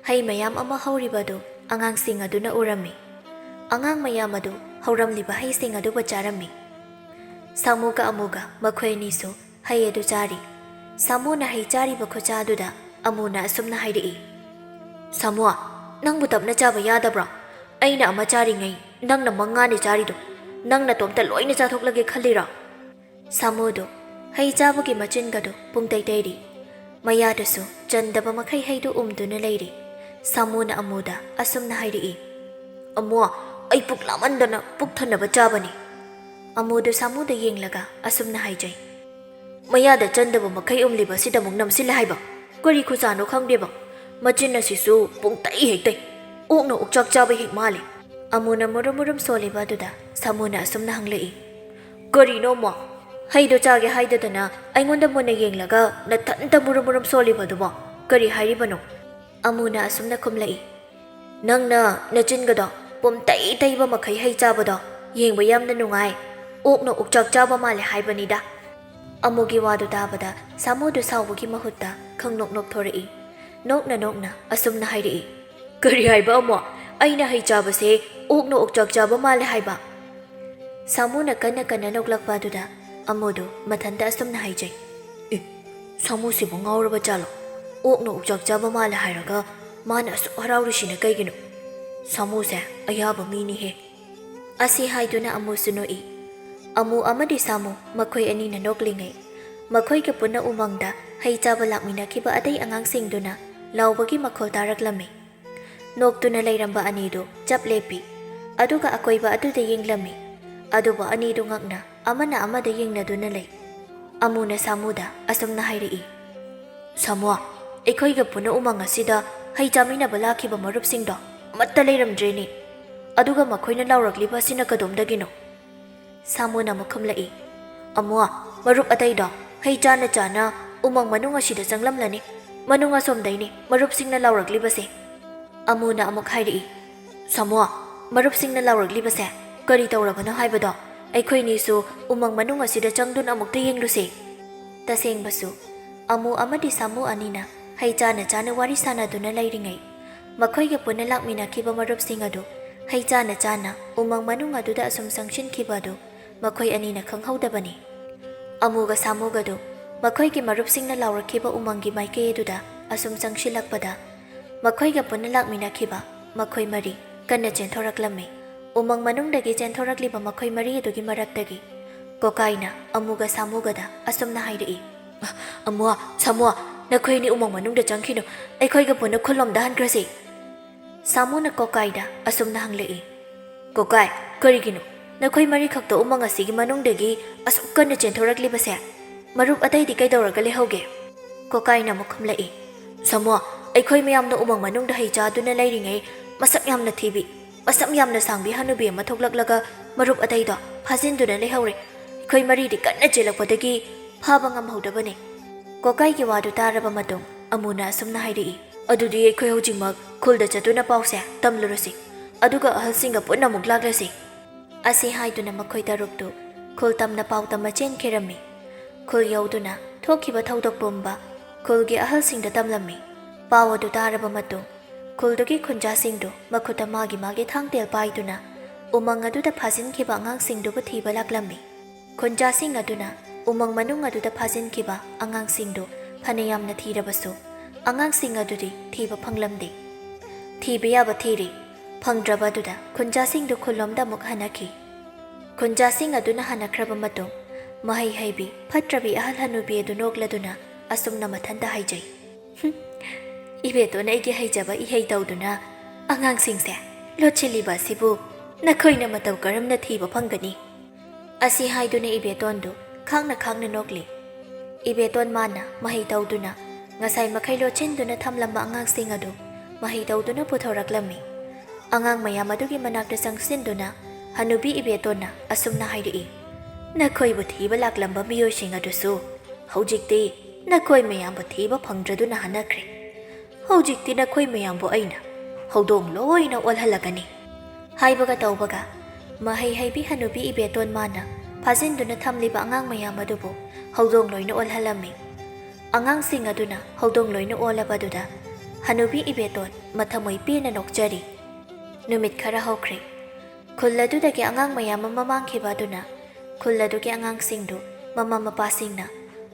ꯍꯩ ꯃꯌꯥꯝ ꯑꯃ ꯍꯧꯔꯤꯕ ꯑꯗꯨ ꯑꯉꯥꯡꯁꯤꯡ ꯑꯗꯨꯅ ꯎꯔꯝꯃꯤ꯫ ꯑꯉꯥꯡ ꯃꯌꯥꯝ ꯑꯗꯨ ꯍꯧꯔꯝꯂꯤꯕ ꯍꯩꯁꯤꯡ ꯑꯗꯨꯕꯨ ꯆꯥꯔꯝꯃꯤ꯫ ꯁꯥꯃꯨꯒ ꯑꯃꯨꯒ ꯃꯈꯣꯏ ꯑꯅꯤꯁꯨ ꯍꯩ ꯑꯗꯨ ꯆꯥꯔꯤ꯫ ꯁꯥꯃꯨꯅ ꯍꯩ ꯆꯥꯔꯤꯕ ꯈꯨꯆꯥ ꯑꯗꯨꯗ ꯑꯃꯨꯅ ꯑꯁꯨꯝꯅ ꯍꯥꯏꯔꯛꯏ, "ꯁꯥꯃꯨ, ꯅꯪꯕꯨ ꯇꯞꯅ ꯆꯥꯕ ꯌꯥꯗꯕ꯭ꯔꯣ? ꯑꯩꯅ ꯑꯃ ꯆꯥꯔꯤꯉꯩ ꯅꯪꯅ ꯃꯉꯥꯅꯤ ꯆꯥꯔꯤꯗꯣ꯫ ꯅꯪ ꯅꯇꯣꯝꯇ ꯂꯣꯏꯅ ꯆꯥꯊꯣꯛꯂꯒꯦ ꯈꯜꯂꯤꯔꯣ?" ꯁꯥꯃꯨꯗꯨ ꯍꯩ ꯆꯥꯕꯒꯤ ꯃꯆꯤꯟꯒꯗꯨ ꯄꯨꯡꯇꯩ ꯇꯩꯔꯤ꯫ ꯃꯌꯥꯗꯁꯨ ꯆꯟꯗꯕ ꯃꯈꯩ ꯍꯩꯗꯨ ꯎꯝꯗꯨꯅ ꯂꯩꯔꯤ꯫ ꯁꯥꯃꯨꯅ ꯑꯃꯨꯗ ꯑꯁꯨꯝꯅ ꯍꯥꯏꯔꯛꯏ, "ꯑꯃꯨ, ꯑꯩ ꯄꯨꯛ ꯂꯥꯃꯟꯗꯅ ꯄꯨꯛ ꯊꯟꯅꯕ ꯆꯥꯕꯅꯤ꯫" ꯑꯃꯨꯗꯨ ꯁꯥꯃꯨꯗ ꯌꯦꯡꯂꯒ ꯑꯁꯨꯝꯅ ꯍꯥꯏꯖꯩ, "ꯃꯌꯥꯗ ꯆꯟꯗꯕ ꯃꯈꯩ ꯎꯝꯂꯤꯕ ꯑꯁꯤꯗ ꯑꯃꯨꯛ ꯅꯝꯁꯤꯜꯂꯦ ꯍꯥꯏꯕ꯫ ꯀꯔꯤ ꯈꯨꯆꯥꯅꯣ ꯈꯪꯗꯦꯕ꯫ ꯃꯆꯤꯟ ꯑꯁꯤꯁꯨ ꯄꯨꯡꯇꯩ ꯍꯦꯛ ꯇꯩ꯫ ꯑꯣꯛꯅ ꯑꯣꯛꯆꯥꯛ ꯆꯥꯕ ꯍꯦꯛ ꯃꯥꯜꯂꯦ꯫" ꯑꯃꯨꯅ ꯃꯨꯔꯨꯝ ꯃꯨꯔꯨꯝ ꯁꯣꯜꯂꯤꯕ ꯑꯗꯨꯗ ꯁꯥꯃꯨꯅ ꯑꯁꯨꯝꯅ ꯍꯪꯂꯛꯏ, "ꯀꯔꯤꯅꯣ ꯑꯃꯨ? ꯍꯩꯗꯣ ꯆꯥꯒꯦ ꯍꯥꯏꯗꯗꯅ ꯑꯩꯉꯣꯟꯗ ꯃꯨꯟꯅ ꯌꯦꯡꯂꯒ ꯅꯊꯟꯇ ꯃꯨꯔꯨꯝ ꯃꯨꯔꯨꯝ ꯁꯣꯜꯂꯤꯕꯗꯨꯕꯣ ꯀꯔꯤ ꯍꯥꯏꯔꯤꯕꯅꯣ?" ꯑꯃꯨꯅ ꯑꯁꯨꯝꯅ ꯈꯨꯝꯂꯛꯏ, "ꯅꯪꯅ ꯅꯆꯤꯟꯒꯗꯣ ꯄꯨꯝꯇꯩ ꯇꯩꯕ ꯃꯈꯩ ꯍꯩ ꯆꯥꯕꯗꯣ ꯌꯦꯡꯕ ꯌꯥꯝꯅ ꯅꯨꯡꯉꯥꯏ꯫ ꯑꯣꯛꯅ ꯑꯣꯛꯆꯥꯛ ꯆꯥꯕ ꯃꯥꯜꯂꯦ ꯍꯥꯏꯕꯅꯤꯗ꯫" ꯑꯃꯨꯒꯤ ꯋꯥꯗꯨ ꯇꯥꯕꯗ ꯁꯥꯃꯨꯗꯨ ꯁꯥꯎꯕꯒꯤ ꯃꯍꯨꯠꯇ ꯈꯪꯅꯣꯛ ꯅꯣꯛꯊꯣꯔꯛꯏ꯫ ꯅꯣꯛꯅ ꯅꯣꯛꯅ ꯑꯁꯨꯝꯅ ꯍꯥꯏꯔꯛꯏ, "ꯀꯔꯤ ꯍꯥꯏꯕ ꯑꯃꯨ? ꯑꯩꯅ ꯍꯩ ꯆꯥꯕꯁꯦ ꯑꯣꯛꯅ ꯑꯣꯛꯆꯥꯛ ꯆꯥꯕ ꯃꯥꯜꯂꯦ ꯍꯥꯏꯕ?" ꯁꯥꯃꯨꯅ ꯀꯟꯅ ꯀꯟꯅ ꯅꯣꯛꯂꯛꯄ ꯑꯗꯨꯗ ꯑꯃꯨꯗꯨ ꯃꯊꯟꯇ ꯑꯁꯨꯝꯅ ꯍꯥꯏꯖꯩ, "ꯑꯦ, ꯁꯥꯃꯨꯁꯤꯕꯨ ꯉꯥꯎꯔꯕ ꯖꯥꯠꯂꯣ? ꯑꯣꯛꯅ ꯑꯣꯛꯆꯥꯛ ꯆꯥꯕ ꯃꯥꯜꯂꯦ ꯍꯥꯏꯔꯒ ꯃꯥꯅ ꯑꯁꯨꯛ ꯍꯔꯥꯎꯔꯤꯁꯤꯅ ꯀꯩꯒꯤꯅꯣ? ꯁꯥꯃꯨꯁꯦ ꯑꯌꯥꯕ ꯃꯤꯅꯤꯍꯦ꯫" ꯑꯁꯤ ꯍꯥꯏꯗꯨꯅ ꯑꯃꯨꯁꯨ ꯅꯣꯛꯏ꯫ ꯑꯃꯨ ꯑꯃꯗꯤ ꯁꯥꯃꯨ ꯃꯈꯣꯏ ꯑꯅꯤꯅ ꯅꯣꯛꯂꯤꯉꯩ, ꯃꯈꯣꯏꯒ ꯄꯨꯟꯅ ꯎꯃꯪꯗ ꯍꯩ ꯆꯥꯕ ꯂꯥꯛꯃꯤꯟꯅꯈꯤꯕ ꯑꯇꯩ ꯑꯉꯥꯡꯁꯤꯡꯗꯨꯅ ꯂꯥꯎꯕꯒꯤ ꯃꯈꯣꯜ ꯇꯥꯔꯛꯂꯝꯃꯤ꯫ ꯅꯣꯛꯇꯨꯅ ꯂꯩꯔꯝꯕ ꯑꯅꯤꯗꯨ ꯆꯞ ꯂꯦꯞꯄꯤ, ꯑꯗꯨꯒ ꯑꯀꯣꯏꯕ ꯑꯗꯨꯗ ꯌꯦꯡꯂꯝꯃꯤ꯫ ꯑꯗꯨꯕꯨ ꯑꯅꯤꯗꯨ ꯉꯛꯅ ꯑꯃꯅ ꯑꯃꯗ ꯌꯦꯡꯅꯗꯨꯅ ꯂꯩ꯫ ꯑꯃꯨꯅ ꯁꯥꯃꯨꯗ ꯑꯁꯨꯝꯅ ꯍꯥꯏꯔꯛꯏ, "ꯁꯥꯃꯨ, ꯑꯩꯈꯣꯏꯒ ꯄꯨꯟꯅ ꯎꯃꯪ ꯑꯁꯤꯗ ꯍꯩ ꯆꯥꯃꯤꯟꯅꯕ ꯂꯥꯛꯈꯤꯕ ꯃꯔꯨꯞꯁꯤꯡꯗꯣ ꯑꯃꯠꯇ ꯂꯩꯔꯝꯗ꯭ꯔꯦꯅꯦ꯫ ꯑꯗꯨꯒ ꯃꯈꯣꯏꯅ ꯂꯥꯎꯔꯛꯂꯤꯕ ꯑꯁꯤꯅ ꯀꯗꯣꯝꯗꯒꯤꯅꯣ?" ꯁꯥꯃꯨꯅ ꯑꯃꯨꯛ ꯈꯨꯝꯂꯛꯏ, "ꯑꯃꯨ, ꯃꯔꯨꯞ ꯑꯇꯩꯗꯣ ꯍꯩ ꯆꯥꯅ ꯆꯥꯅ ꯎꯃꯪ ꯃꯅꯨꯡ ꯑꯁꯤꯗ ꯆꯪꯂꯝꯂꯅꯤ꯫ ꯃꯅꯨꯡ ꯑꯁꯣꯝꯗꯩꯅꯤ ꯃꯔꯨꯞꯁꯤꯡꯅ ꯂꯥꯎꯔꯛꯂꯤꯕꯁꯦ꯫" ꯑꯃꯨꯅ ꯑꯃꯨꯛ ꯍꯥꯏꯔꯛꯏ, "ꯁꯥꯃꯨ, ꯃꯔꯨꯞꯁꯤꯡꯅ ꯂꯥꯎꯔꯛꯂꯤꯕꯁꯦ ꯀꯔꯤ ꯇꯧꯔꯕꯅꯣ ꯍꯥꯏꯕꯗꯣ ꯑꯩꯈꯣꯏꯅꯤꯁꯨ ꯎꯃꯪ ꯃꯅꯨꯡ ꯑꯁꯤꯗ ꯆꯪꯗꯨꯅ ꯑꯃꯨꯛꯇ ꯌꯦꯡꯂꯨꯁꯦ꯫" ꯇꯁꯦꯡꯕꯁꯨ, ꯑꯃꯨ ꯑꯃꯗꯤ ꯁꯥꯃꯨ ꯑꯅꯤꯅ ꯍꯩ ꯆꯥꯅ ꯆꯥꯅ ꯋꯥꯔꯤ ꯁꯥꯅꯗꯨꯅ ꯂꯩꯔꯤꯉꯩ, ꯃꯈꯣꯏꯒ ꯄꯨꯟꯅ ꯂꯥꯛꯃꯤꯟꯅꯈꯤꯕ ꯃꯔꯨꯞꯁꯤꯡ ꯑꯗꯨ ꯍꯩ ꯆꯥꯅ ꯆꯥꯅ ꯎꯃꯪ ꯃꯅꯨꯡ ꯑꯗꯨꯗ ꯑꯁꯨꯝ ꯆꯪꯁꯤꯟꯈꯤꯕ ꯑꯗꯨ ꯃꯈꯣꯏ ꯑꯅꯤꯅ ꯈꯪꯍꯧꯗꯕꯅꯤ꯫ ꯑꯃꯨꯒ ꯁꯥꯃꯨꯒꯗꯨ ꯃꯈꯣꯏꯒꯤ ꯃꯔꯨꯞꯁꯤꯡꯅ ꯂꯥꯎꯔꯛꯈꯤꯕ ꯎꯃꯪꯒꯤ ꯃꯥꯏꯀꯩ ꯑꯗꯨꯗ ꯑꯁꯨꯝ ꯆꯪꯁꯤꯜꯂꯛꯄꯗ, ꯃꯈꯣꯏꯒ ꯄꯨꯟꯅ ꯂꯥꯛꯃꯤꯟꯅꯈꯤꯕ ꯃꯈꯣꯏ ꯃꯔꯤ ꯀꯟꯅ ꯆꯦꯟꯊꯣꯔꯛꯂꯝꯃꯤ꯫ ꯎꯃꯪ ꯃꯅꯨꯡꯗꯒꯤ ꯆꯦꯟꯊꯣꯔꯛꯂꯤꯕ ꯃꯈꯣꯏ ꯃꯔꯤ ꯑꯗꯨꯒꯤ ꯃꯔꯛꯇꯒꯤ ꯀꯣꯀꯥꯏꯅ ꯑꯃꯨꯒ ꯁꯥꯃꯨꯒꯗ ꯑꯁꯨꯝꯅ ꯍꯥꯏꯔꯛꯏ, "ꯑꯃꯨ, ꯁꯥꯃꯨ, ꯅꯈꯣꯏ ꯑꯅꯤ ꯎꯃꯪ ꯃꯅꯨꯡꯗ ꯆꯪꯈꯤꯅꯨ, ꯑꯩꯈꯣꯏꯒ ꯄꯨꯟꯅ ꯈꯨꯜꯂꯣꯝꯗ ꯍꯟꯈ꯭ꯔꯁꯤ꯫" ꯁꯥꯃꯨꯅ ꯀꯣꯀꯥꯏꯗ ꯑꯁꯨꯝꯅ ꯍꯪꯂꯛꯏ, "ꯀꯣꯀꯥꯏ, ꯀꯔꯤꯒꯤꯅꯣ ꯅꯈꯣꯏ ꯃꯔꯤꯈꯛꯇ ꯎꯃꯪ ꯑꯁꯤꯒꯤ ꯃꯅꯨꯡꯗꯒꯤ ꯑꯁꯨꯛ ꯀꯟꯅ ꯆꯦꯟꯊꯣꯔꯛꯂꯤꯕꯁꯦ? ꯃꯔꯨꯞ ꯑꯇꯩꯗꯤ ꯀꯩꯗꯧꯔꯒ ꯂꯩꯍꯧꯒꯦ?" ꯀꯣꯀꯥꯏꯅ ꯑꯃꯨꯛ ꯈꯨꯝꯂꯛꯏ, "ꯁꯥꯃꯨ, ꯑꯩꯈꯣꯏ ꯃꯌꯥꯝꯅ ꯎꯃꯪ ꯃꯅꯨꯡꯗ ꯍꯩ ꯆꯥꯗꯨꯅ ꯂꯩꯔꯤꯉꯩ ꯃꯁꯛ ꯌꯥꯝꯅ ꯊꯤꯕꯤ, ꯃꯁꯝ ꯌꯥꯝꯅ ꯁꯥꯡꯕꯤ ꯍꯅꯨꯕꯤ ꯑꯃ ꯊꯣꯛꯂꯛꯂꯒ ꯃꯔꯨꯞ ꯑꯇꯩꯗꯣ ꯐꯥꯖꯤꯟꯗꯨꯅ ꯂꯩꯍꯧꯔꯦ꯫ ꯑꯩꯈꯣꯏ ꯃꯔꯤꯗꯤ ꯀꯟꯅ ꯆꯦꯜꯂꯛꯄꯗꯒꯤ ꯐꯥꯕ ꯉꯝꯍꯧꯗꯕꯅꯤ꯫" ꯀꯣꯀꯥꯏꯒꯤ ꯋꯥꯗꯨ ꯇꯥꯔꯕ ꯃꯇꯨꯡ ꯑꯃꯨꯅ ꯑꯁꯨꯝꯅ ꯍꯥꯏꯔꯛꯏ, "ꯑꯗꯨꯗꯤ ꯑꯩꯈꯣꯏ ꯍꯧꯖꯤꯛꯃꯛ ꯈꯨꯜꯗ ꯆꯠꯇꯨꯅ ꯄꯥꯎꯁꯦ ꯇꯝꯂꯨꯔꯁꯤ, ꯑꯗꯨꯒ ꯑꯍꯜꯁꯤꯡꯒ ꯄꯨꯟꯅ ꯑꯃꯨꯛ ꯂꯥꯛꯂꯁꯤ꯫" ꯑꯁꯤ ꯍꯥꯏꯗꯨꯅ ꯃꯈꯣꯏ ꯇꯔꯨꯛꯇꯨ ꯈꯨꯜ ꯇꯝꯅ ꯄꯥꯎ ꯇꯝꯕ ꯆꯦꯟꯈꯤꯔꯝꯃꯤ꯫ ꯈꯨꯜ ꯌꯧꯗꯨꯅ ꯊꯣꯛꯈꯤꯕ ꯊꯧꯗꯣꯛ ꯄꯨꯝꯕ ꯈꯨꯜꯒꯤ ꯑꯍꯜꯁꯤꯡꯗ ꯇꯝꯂꯝꯃꯤ꯫ ꯄꯥꯎ ꯑꯗꯨ ꯇꯥꯔꯕ ꯃꯇꯨꯡ ꯈꯨꯜꯗꯨꯒꯤ ꯈꯨꯟꯖꯥꯁꯤꯡꯗꯨ ꯃꯈꯨꯠꯇ ꯃꯥꯒꯤ ꯃꯥꯒꯤ ꯊꯥꯡ ꯇꯦꯜ ꯄꯥꯏꯗꯨꯅ ꯎꯃꯪ ꯑꯗꯨꯗ ꯐꯥꯖꯤꯟꯈꯤꯕ ꯑꯉꯥꯡꯁꯤꯡꯗꯨꯕꯨ ꯊꯤꯕ ꯂꯥꯛꯂꯝꯃꯤ꯫ ꯈꯨꯟꯖꯥꯁꯤꯡ ꯑꯗꯨꯅ ꯎꯃꯪ ꯃꯅꯨꯡ ꯑꯗꯨꯗ ꯐꯥꯖꯤꯟꯈꯤꯕ ꯑꯉꯥꯡꯁꯤꯡꯗꯨ ꯐꯅꯌꯥꯝꯅ ꯊꯤꯔꯕꯁꯨ, ꯑꯉꯥꯡꯁꯤꯡ ꯑꯗꯨꯗꯤ ꯊꯤꯕ ꯐꯪꯂꯝꯗꯦ꯫ ꯊꯤꯕ ꯌꯥꯕ ꯊꯤꯔꯤ, ꯐꯪꯗ꯭ꯔꯕ ꯑꯗꯨꯗ ꯈꯨꯟꯖꯥꯁꯤꯡꯗꯨ ꯈꯨꯜꯂꯣꯝꯗ ꯑꯃꯨꯛ ꯍꯟꯅꯈꯤ꯫ ꯈꯨꯟꯖꯥꯁꯤꯡ ꯑꯗꯨꯅ ꯍꯟꯅꯈ꯭ꯔꯕ ꯃꯇꯨꯡ, ꯃꯍꯩ ꯍꯩꯕꯤ ꯐꯠꯇ꯭ꯔꯕꯤ ꯑꯍꯜ ꯍꯅꯨꯕꯤ ꯑꯗꯨ ꯅꯣꯛꯂꯗꯨꯅ ꯑꯁꯨꯝꯅ ꯃꯊꯟꯇ ꯍꯥꯏꯖꯩ, "ꯍꯨꯝ, ꯏꯕꯦꯇꯣꯟ ꯑꯩꯒꯤ ꯍꯩꯖꯕ ꯏꯍꯩ ꯇꯧꯗꯨꯅ ꯑꯉꯥꯡꯁꯤꯡꯁꯦ ꯂꯣꯠꯁꯤꯜꯂꯤꯕ ꯑꯁꯤꯕꯨ ꯅꯈꯣꯏꯅ ꯃꯇꯧ ꯀꯔꯝꯅ ꯊꯤꯕ ꯐꯪꯒꯅꯤ?" ꯑꯁꯤ ꯍꯥꯏꯗꯨꯅ ꯏꯕꯦꯇꯣꯟꯗꯨ ꯈꯥꯡꯅ ꯈꯥꯡꯅ ꯅꯣꯛꯂꯤ꯫ ꯏꯕꯦꯇꯣꯟ ꯃꯥꯅ ꯃꯍꯩ ꯇꯧꯗꯨꯅ ꯉꯁꯥꯏ ꯃꯈꯩ ꯂꯣꯠꯁꯤꯟꯗꯨꯅ ꯊꯝꯂꯝꯕ ꯑꯉꯥꯡꯁꯤꯡ ꯑꯗꯨ ꯃꯍꯩ ꯇꯧꯗꯨꯅ ꯄꯨꯊꯣꯔꯛꯂꯝꯃꯤ꯫ ꯑꯉꯥꯡ ꯃꯌꯥꯝ ꯑꯗꯨꯒꯤ ꯃꯅꯥꯛꯇ ꯆꯪꯁꯤꯟꯗꯨꯅ ꯍꯅꯨꯕꯤ ꯏꯕꯦꯇꯣꯟꯅ ꯑꯁꯨꯝꯅ ꯍꯥꯏꯔꯛꯏ, "ꯅꯈꯣꯏꯕꯨ ꯊꯤꯕ ꯂꯥꯛꯂꯝꯕ ꯃꯤꯑꯣꯏꯁꯤꯡ ꯑꯗꯨꯁꯨ ꯍꯧꯖꯤꯛꯇꯤ ꯅꯈꯣꯏ ꯃꯌꯥꯝꯕꯨ ꯊꯤꯕ ꯐꯪꯗ꯭ꯔꯗꯨꯅ ꯍꯟꯅꯈ꯭ꯔꯦ꯫ ꯍꯧꯖꯤꯛꯇꯤ ꯅꯈꯣꯏ ꯃꯌꯥꯝꯕꯨ ꯑꯩꯅ ꯍꯧꯗꯣꯡ ꯂꯣꯏꯅ ꯑꯣꯜꯍꯜꯂꯒꯅꯤ"꯫ ꯍꯥꯏꯕꯒ ꯇꯧꯕꯒ ꯃꯍꯩ ꯍꯩꯕꯤ ꯍꯅꯨꯕꯤ ꯏꯕꯦꯇꯣꯟ ꯃꯥꯅ ꯐꯥꯖꯤꯟꯗꯨꯅ ꯊꯝꯂꯤꯕ ꯑꯉꯥꯡ ꯃꯌꯥꯝ ꯑꯗꯨꯕꯨ ꯍꯧꯗꯣꯡ ꯂꯣꯏꯅ ꯑꯣꯜꯍꯜꯂꯝꯃꯤ꯫ ꯑꯉꯥꯡꯁꯤꯡ ꯑꯗꯨꯅ ꯍꯧꯗꯣꯡ ꯂꯣꯏꯅ ꯑꯣꯜꯂꯕꯗꯨꯗ ꯍꯅꯨꯕꯤ ꯏꯕꯦꯇꯣꯟ ꯃꯊꯃꯣꯏ ꯄꯦꯟꯅ ꯅꯣꯛꯆꯔꯤ꯫ ꯅꯨꯃꯤꯠ ꯈꯔ ꯍꯧꯈ꯭ꯔꯦ꯫ ꯈꯨꯜ ꯑꯗꯨꯗꯒꯤ ꯑꯉꯥꯡ ꯃꯌꯥꯝ ꯑꯃ ꯃꯥꯡꯈꯤꯕ ꯑꯗꯨꯅ ꯈꯨꯜ ꯑꯗꯨꯒꯤ ꯑꯉꯥꯡꯁꯤꯡꯗꯨ ꯃꯃꯥ ꯃꯄꯥꯁꯤꯡꯅ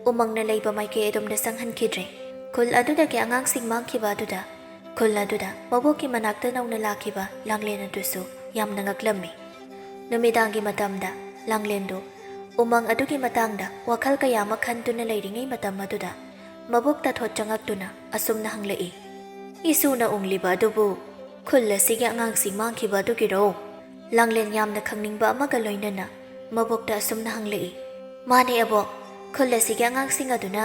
ꯎꯃꯪꯅ ꯂꯩꯕ ꯃꯥꯏꯀꯩ ꯑꯗꯣꯝꯗ ꯆꯪꯍꯟꯈꯤꯗ꯭ꯔꯦ꯫ ꯈꯨꯜ ꯑꯗꯨꯗꯒꯤ ꯑꯉꯥꯡꯁꯤꯡ ꯃꯥꯡꯈꯤꯕ ꯑꯗꯨꯗ ꯈꯨꯜ ꯑꯗꯨꯗ ꯃꯕꯣꯛꯀꯤ ꯃꯅꯥꯛꯇ ꯅꯧꯅ ꯂꯥꯛꯈꯤꯕ ꯂꯥꯡꯂꯦꯟ ꯑꯗꯨꯁꯨ ꯌꯥꯝꯅ ꯉꯛꯂꯝꯃꯤ꯫ ꯅꯨꯃꯤꯗꯥꯡꯒꯤ ꯃꯇꯝꯗ ꯂꯥꯡꯂꯦꯟꯗꯨ ꯎꯃꯪ ꯑꯗꯨꯒꯤ ꯃꯇꯥꯡꯗ ꯋꯥꯈꯜ ꯀꯌꯥ ꯑꯃ ꯈꯟꯗꯨꯅ ꯂꯩꯔꯤꯉꯩ ꯃꯇꯝ ꯑꯗꯨꯗ ꯃꯕꯣꯛ ꯇꯥꯊꯣꯠ ꯆꯪꯉꯛꯇꯨꯅ ꯑꯁꯨꯝꯅ ꯍꯪꯂꯛꯏ, "ꯏꯁꯨꯅ ꯎꯪꯂꯤꯕ ꯑꯗꯨꯕꯨ ꯈꯨꯜ ꯑꯁꯤꯒꯤ ꯑꯉꯥꯡꯁꯤꯡ ꯃꯥꯡꯈꯤꯕ ꯑꯗꯨꯒꯤꯔꯣ?" ꯂꯥꯡꯂꯦꯟ ꯌꯥꯝꯅ ꯈꯪꯅꯤꯡꯕ ꯑꯃꯒ ꯂꯣꯏꯅꯅ ꯃꯕꯣꯛꯇ ꯑꯁꯨꯝꯅ ꯍꯪꯂꯛꯏ, "ꯃꯥꯅꯦ ꯑꯕꯣꯛ, ꯈꯨꯜ ꯑꯁꯤꯒꯤ ꯑꯉꯥꯡꯁꯤꯡ ꯑꯗꯨꯅ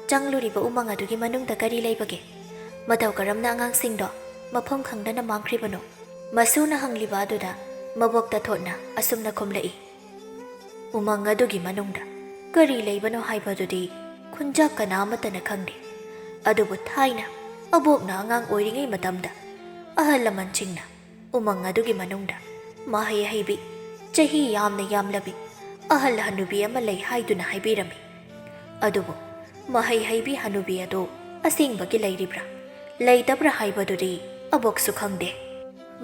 ꯆꯪꯂꯨꯔꯤꯕ ꯎꯃꯪ ꯑꯗꯨꯒꯤ ꯃꯅꯨꯡꯗ ꯀꯔꯤ ꯂꯩꯕꯒꯦ? ꯃꯇꯧ ꯀꯔꯝꯅ ꯑꯉꯥꯡꯁꯤꯡꯗꯣ ꯃꯐꯝ ꯈꯪꯗꯅ ꯃꯥꯡꯈ꯭ꯔꯤꯕꯅꯣ?" ꯃꯁꯨꯅ ꯍꯪꯂꯤꯕ ꯑꯗꯨꯗ ꯃꯕꯣꯛ ꯇꯥꯊꯣꯠꯅ ꯑꯁꯨꯝꯅ ꯈꯨꯝꯂꯛꯏ, "ꯎꯃꯪ ꯑꯗꯨꯒꯤ ꯃꯅꯨꯡꯗ ꯀꯔꯤ ꯂꯩꯕꯅꯣ ꯍꯥꯏꯕꯗꯨꯗꯤ ꯈꯨꯟꯖꯥ ꯀꯅꯥ ꯑꯃꯠꯇꯅ ꯈꯪꯗꯦ꯫ ꯑꯗꯨꯕꯨ ꯊꯥꯏꯅ ꯑꯕꯣꯛꯅ ꯑꯉꯥꯡ ꯑꯣꯏꯔꯤꯉꯩ ꯃꯇꯝꯗ ꯑꯍꯜ ꯂꯃꯟꯁꯤꯡꯅ ꯎꯃꯪ ꯑꯗꯨꯒꯤ ꯃꯅꯨꯡꯗ ꯃꯍꯩ ꯍꯩꯕꯤ, ꯆꯍꯤ ꯌꯥꯝꯅ ꯌꯥꯝꯂꯕꯤ ꯑꯍꯜ ꯍꯅꯨꯕꯤ ꯑꯃ ꯂꯩ ꯍꯥꯏꯗꯨꯅ ꯍꯥꯏꯕꯤꯔꯝꯃꯤ꯫ ꯑꯗꯨꯕꯨ ꯃꯍꯩ ꯍꯩꯕꯤ ꯍꯅꯨꯕꯤ ꯑꯗꯨ ꯑꯁꯦꯡꯕꯒꯤ ꯂꯩꯔꯤꯕ꯭ꯔꯥ ꯂꯩꯇꯕ꯭ꯔꯥ ꯍꯥꯏꯕꯗꯨꯗꯤ ꯑꯕꯣꯛꯁꯨ ꯈꯪꯗꯦ꯫"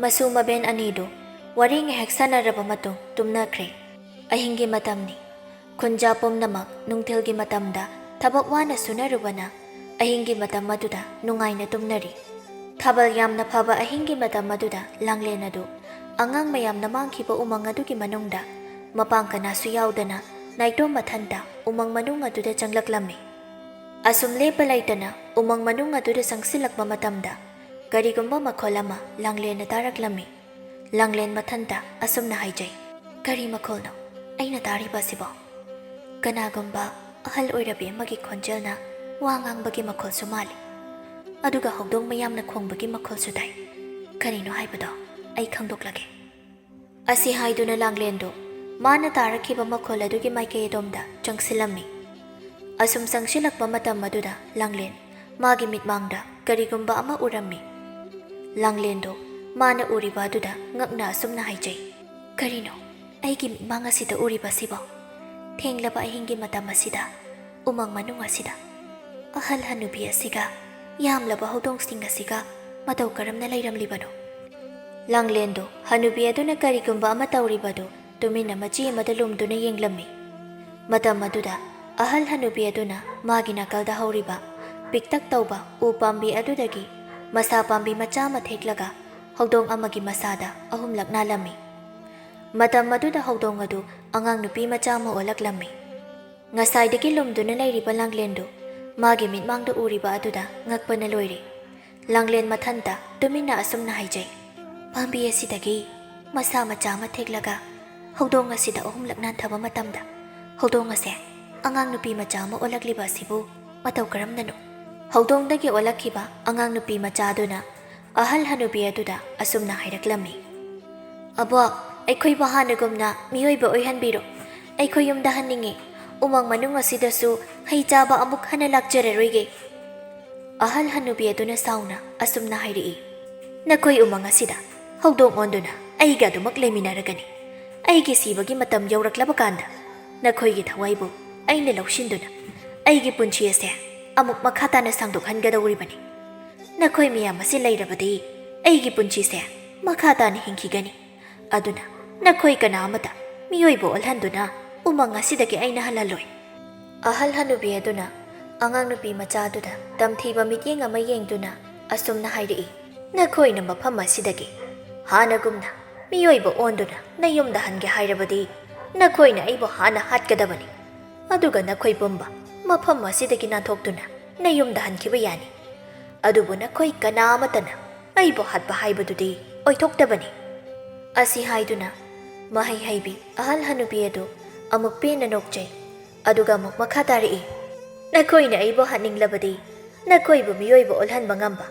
ꯃꯁꯨ ꯃꯕꯦꯟ ꯑꯅꯤꯗꯨ ꯋꯥꯔꯤ ꯉꯥꯏꯍꯥꯛ ꯁꯥꯟꯅꯔꯕ ꯃꯇꯨꯡ ꯇꯨꯝꯅꯈ꯭ꯔꯦ꯫ ꯑꯍꯤꯡꯒꯤ ꯃꯇꯝꯅꯤ꯫ ꯈꯨꯟꯖꯥ ꯄꯨꯝꯅꯃꯛ ꯅꯨꯡꯊꯤꯜꯒꯤ ꯃꯇꯝꯗ ꯊꯕꯛ ꯋꯥꯅ ꯁꯨꯅꯔꯨꯕꯅ ꯑꯍꯤꯡꯒꯤ ꯃꯇꯝ ꯑꯗꯨꯗ ꯅꯨꯡꯉꯥꯏꯅ ꯇꯨꯝꯅꯔꯤ꯫ ꯊꯥꯕꯜ ꯌꯥꯝꯅ ꯐꯕ ꯑꯍꯤꯡꯒꯤ ꯃꯇꯝ ꯑꯗꯨꯗ ꯂꯥꯡꯂꯦꯟ ꯑꯗꯨ ꯑꯉꯥꯡ ꯃꯌꯥꯝꯅ ꯃꯥꯡꯈꯤꯕ ꯎꯃꯪ ꯑꯗꯨꯒꯤ ꯃꯅꯨꯡꯗ ꯃꯄꯥꯡ ꯀꯅꯥꯁꯨ ꯌꯥꯎꯗꯅ ꯅꯥꯏꯇꯣꯝ ꯃꯊꯟꯇ ꯎꯃꯪ ꯃꯅꯨꯡ ꯑꯗꯨꯗ ꯆꯪꯂꯛꯂꯝꯃꯤ꯫ ꯑꯁꯨꯝ ꯂꯦꯞꯄ ꯂꯩꯇꯅ ꯎꯃꯪ ꯃꯅꯨꯡ ꯑꯗꯨꯗ ꯆꯪꯁꯤꯜꯂꯛꯄ ꯃꯇꯝꯗ ꯀꯔꯤꯒꯨꯝꯕ ꯃꯈꯣꯜ ꯑꯃ ꯂꯥꯡꯂꯦꯟꯅ ꯇꯥꯔꯛꯂꯝꯃꯤ꯫ ꯂꯥꯡꯂꯦꯟ ꯃꯊꯟꯇ ꯑꯁꯨꯝꯅ ꯍꯥꯏꯖꯩ, "ꯀꯔꯤ ꯃꯈꯣꯜꯅꯣ ꯑꯩꯅ ꯇꯥꯔꯤꯕ ꯑꯁꯤꯕꯣ? ꯀꯅꯥꯒꯨꯝꯕ ꯑꯍꯜ ꯑꯣꯏꯔꯕꯤ ꯑꯃꯒꯤ ꯈꯣꯟꯖꯦꯜꯅ ꯋꯥ ꯉꯥꯡꯕꯒꯤ ꯃꯈꯣꯜꯁꯨ ꯃꯥꯜꯂꯤ꯫ ꯑꯗꯨꯒ ꯍꯧꯗꯣꯡ ꯃꯌꯥꯝꯅ ꯈꯣꯡꯕꯒꯤ ꯃꯈꯣꯜꯁꯨ ꯇꯥꯏ꯫ ꯀꯔꯤꯅꯣ ꯍꯥꯏꯕꯗꯣ ꯑꯩ ꯈꯪꯗꯣꯛꯂꯒꯦ꯫ ꯑꯁꯤ ꯍꯥꯏꯗꯨꯅ ꯂꯥꯡꯂꯦꯟꯗꯨ ꯃꯥꯅ ꯇꯥꯔꯛꯈꯤꯕ ꯃꯈꯣꯜ ꯑꯗꯨꯒꯤ ꯃꯥꯏꯀꯩ ꯑꯗꯣꯝꯗ ꯆꯪꯁꯤꯜꯂꯝꯃꯤ꯫ ꯑꯁꯨꯝ ꯆꯪꯁꯤꯜꯂꯛꯄ ꯃꯇꯝ ꯑꯗꯨꯗ ꯂꯥꯡꯂꯦꯟ ꯃꯥꯒꯤ ꯃꯤꯠꯃꯥꯡꯗ ꯀꯔꯤꯒꯨꯝꯕ ꯑꯃ ꯎꯔꯝꯃꯤ꯫ ꯂꯥꯡꯂꯦꯟꯗꯨ ꯃꯥꯅ ꯎꯔꯤꯕ ꯑꯗꯨꯗ ꯉꯛꯅ ꯑꯁꯨꯝꯅ ꯍꯥꯏꯖꯩ, "ꯀꯔꯤꯅꯣ ꯑꯩꯒꯤ ꯃꯤꯠꯃꯥꯡ ꯑꯁꯤꯗ ꯎꯔꯤꯕꯁꯤꯕꯣ? ꯊꯦꯡꯂꯕ ꯑꯍꯤꯡꯒꯤ ꯃꯇꯝ ꯑꯁꯤꯗ, ꯎꯃꯪ ꯃꯅꯨꯡ ꯑꯁꯤꯗ, ꯑꯍꯜ ꯍꯅꯨꯕꯤ ꯑꯁꯤꯒ, ꯌꯥꯝꯂꯕ ꯍꯧꯗꯣꯡꯁꯤꯡ ꯑꯁꯤꯒ ꯃꯇꯧ ꯀꯔꯝꯅ ꯂꯩꯔꯝꯂꯤꯕꯅꯣ?" ꯂꯥꯡꯂꯦꯟꯗꯨ ꯍꯅꯨꯕꯤ ꯑꯗꯨꯅ ꯀꯔꯤꯒꯨꯝꯕ ꯑꯃ ꯇꯧꯔꯤꯕꯗꯨ ꯇꯨꯃꯤꯟꯅ ꯃꯆꯤ ꯑꯃꯗ ꯂꯨꯝꯗꯨꯅ ꯌꯦꯡꯂꯝꯃꯤ꯫ ꯃꯇꯝ ꯑꯗꯨꯗ ꯑꯍꯜ ꯍꯅꯨꯕꯤ ꯑꯗꯨꯅ ꯃꯥꯒꯤ ꯅꯥꯀꯜꯗ ꯍꯧꯔꯤꯕ ꯄꯤꯛꯇꯛ ꯇꯧꯕ ꯎ ꯄꯥꯝꯕꯤ ꯑꯗꯨꯗꯒꯤ ꯃꯁꯥ ꯄꯥꯝꯕꯤ ꯃꯆꯥ ꯑꯃ ꯊꯦꯛꯂꯒ ꯍꯧꯗꯣꯡ ꯑꯃꯒꯤ ꯃꯁꯥꯗ ꯑꯍꯨꯝꯂꯛ ꯅꯥꯜꯂꯝꯃꯤ꯫ ꯃꯇꯝ ꯑꯗꯨꯗ ꯍꯧꯗꯣꯡ ꯑꯗꯨ ꯑꯉꯥꯡ ꯅꯨꯄꯤ ꯃꯆꯥ ꯑꯃ ꯑꯣꯜꯂꯛꯂꯝꯃꯤ꯫ ꯉꯁꯥꯏꯗꯒꯤ ꯂꯨꯝꯗꯨꯅ ꯂꯩꯔꯤꯕ ꯂꯥꯡꯂꯦꯟꯗꯨ ꯃꯥꯒꯤ ꯃꯤꯠꯃꯥꯡꯗ ꯎꯔꯤꯕ ꯑꯗꯨꯗ ꯉꯛꯄꯅ ꯂꯣꯏꯔꯦ꯫ ꯂꯥꯡꯂꯦꯟ ꯃꯊꯟꯇ ꯇꯨꯃꯤꯟꯅ ꯑꯁꯨꯝꯅ ꯍꯥꯏꯖꯩ, "ꯄꯥꯝꯕꯤ ꯑꯁꯤꯗꯒꯤ ꯃꯁꯥ ꯃꯆꯥ ꯑꯃ ꯊꯦꯛꯂꯒ ꯍꯧꯗꯣꯡ ꯑꯁꯤꯗ ꯑꯍꯨꯝꯂꯛ ꯅꯥꯟꯊꯕ ꯃꯇꯝꯗ ꯍꯧꯗꯣꯡ ꯑꯁꯦ ꯑꯉꯥꯡ ꯅꯨꯄꯤ ꯃꯆꯥ ꯑꯃ ꯑꯣꯜꯂꯛꯂꯤꯕ ꯑꯁꯤꯕꯨ ꯃꯇꯧ ꯀꯔꯝꯅꯅꯣ?" ꯍꯧꯗꯣꯡꯗꯒꯤ ꯑꯣꯜꯂꯛꯈꯤꯕ ꯑꯉꯥꯡ ꯅꯨꯄꯤ ꯃꯆꯥ ꯑꯗꯨꯅ ꯑꯍꯜ ꯍꯅꯨꯕꯤ ꯑꯗꯨꯗ ꯑꯁꯨꯝꯅ ꯍꯥꯏꯔꯛꯂꯝꯃꯤ, "ꯑꯕꯣꯛ, ꯑꯩꯈꯣꯏꯕꯨ ꯍꯥꯟꯅꯒꯨꯝꯅ ꯃꯤꯑꯣꯏꯕ ꯑꯣꯏꯍꯟꯕꯤꯔꯣ꯫ ꯑꯩꯈꯣꯏ ꯌꯨꯝꯗ ꯍꯟꯅꯤꯡꯉꯤ꯫ ꯎꯃꯪ ꯃꯅꯨꯡ ꯑꯁꯤꯗꯁꯨ ꯍꯩ ꯆꯥꯕ ꯑꯃꯨꯛ ꯍꯟꯅ ꯂꯥꯛꯆꯔꯔꯣꯏꯒꯦ꯫" ꯑꯍꯜ ꯍꯅꯨꯕꯤ ꯑꯗꯨꯅ ꯁꯥꯎꯅ ꯑꯁꯨꯝꯅ ꯍꯥꯏꯔꯛꯏ, "ꯅꯈꯣꯏ ꯎꯃꯪ ꯑꯁꯤꯗ ꯍꯧꯗꯣꯡ ꯑꯣꯟꯗꯨꯅ ꯑꯩꯒ ꯑꯗꯨꯃꯛ ꯂꯩꯃꯤꯟꯅꯔꯒꯅꯤ꯫ ꯑꯩꯒꯤ ꯁꯤꯕꯒꯤ ꯃꯇꯝ ꯌꯧꯔꯛꯂꯕ ꯀꯥꯟꯗ ꯅꯈꯣꯏꯒꯤ ꯊꯋꯥꯏꯕꯨ ꯑꯩꯅ ꯂꯧꯁꯤꯟꯗꯨꯅ ꯑꯩꯒꯤ ꯄꯨꯟꯁꯤ ꯑꯁꯦ ꯑꯃꯨꯛ ꯃꯈꯥ ꯇꯥꯅ ꯁꯥꯡꯗꯣꯛꯍꯟꯒꯗꯧꯔꯤꯕꯅꯤ꯫ ꯅꯈꯣꯏ ꯃꯌꯥꯝ ꯑꯁꯤ ꯂꯩꯔꯕꯗꯤ ꯑꯩꯒꯤ ꯄꯨꯟꯁꯤꯁꯦ ꯃꯈꯥ ꯇꯥꯅ ꯍꯤꯡꯈꯤꯒꯅꯤ꯫ ꯑꯗꯨꯅ ꯅꯈꯣꯏ ꯀꯅꯥ ꯑꯃꯇ ꯃꯤꯑꯣꯏꯕ ꯑꯣꯜꯍꯟꯗꯨꯅ ꯎꯃꯪ ꯑꯁꯤꯗꯒꯤ ꯑꯩꯅ ꯍꯜꯍꯜꯂꯣꯏ꯫" ꯑꯍꯜ ꯍꯅꯨꯕꯤ ꯑꯗꯨꯅ ꯑꯉꯥꯡ ꯅꯨꯄꯤ ꯃꯆꯥꯗꯨꯗ ꯇꯝꯊꯤꯕ ꯃꯤꯠꯌꯦꯡ ꯑꯃ ꯌꯦꯡꯗꯨꯅ ꯑꯁꯨꯝꯅ ꯍꯥꯏꯔꯛꯏ, "ꯅꯈꯣꯏꯅ ꯃꯐꯝ ꯑꯁꯤꯗꯒꯤ ꯍꯥꯟꯅꯒꯨꯝꯅ ꯃꯤꯑꯣꯏꯕ ꯑꯣꯟꯗꯨꯅ ꯅꯌꯨꯝꯗ ꯍꯟꯒꯦ ꯍꯥꯏꯔꯕꯗꯤ ꯅꯈꯣꯏꯅ ꯑꯩꯕꯨ ꯍꯥꯟꯅ ꯍꯥꯠꯀꯗꯕꯅꯤ꯫ ꯑꯗꯨꯒ ꯅꯈꯣꯏ ꯄꯨꯝꯕ ꯃꯐꯝ ꯑꯁꯤꯗꯒꯤ ꯅꯥꯟꯊꯣꯛꯇꯨꯅ ꯅꯌꯨꯝꯗ ꯍꯟꯈꯤꯕ ꯌꯥꯅꯤ꯫ ꯑꯗꯨꯕꯨ ꯅꯈꯣꯏ ꯀꯅꯥ ꯑꯃꯠꯇꯅ ꯑꯩꯕꯨ ꯍꯥꯠꯄ ꯍꯥꯏꯕꯗꯨꯗꯤ ꯑꯣꯏꯊꯣꯛꯇꯕꯅꯤ꯫" ꯑꯁꯤ ꯍꯥꯏꯗꯨꯅ ꯃꯍꯩ ꯍꯩꯕꯤ ꯑꯍꯜ ꯍꯅꯨꯕꯤ ꯑꯗꯨ ꯑꯃꯨꯛ ꯄꯦꯟꯅ ꯅꯣꯛꯆꯩ꯫ ꯑꯗꯨꯒ ꯑꯃꯨꯛ ꯃꯈꯥ ꯇꯥꯔꯛꯏ, "ꯅꯈꯣꯏꯅ ꯑꯩꯕꯨ ꯍꯥꯠꯅꯤꯡꯂꯕꯗꯤ, ꯅꯈꯣꯏꯕꯨ ꯃꯤꯑꯣꯏꯕ ꯑꯣꯜꯍꯟꯕ ꯉꯝꯕ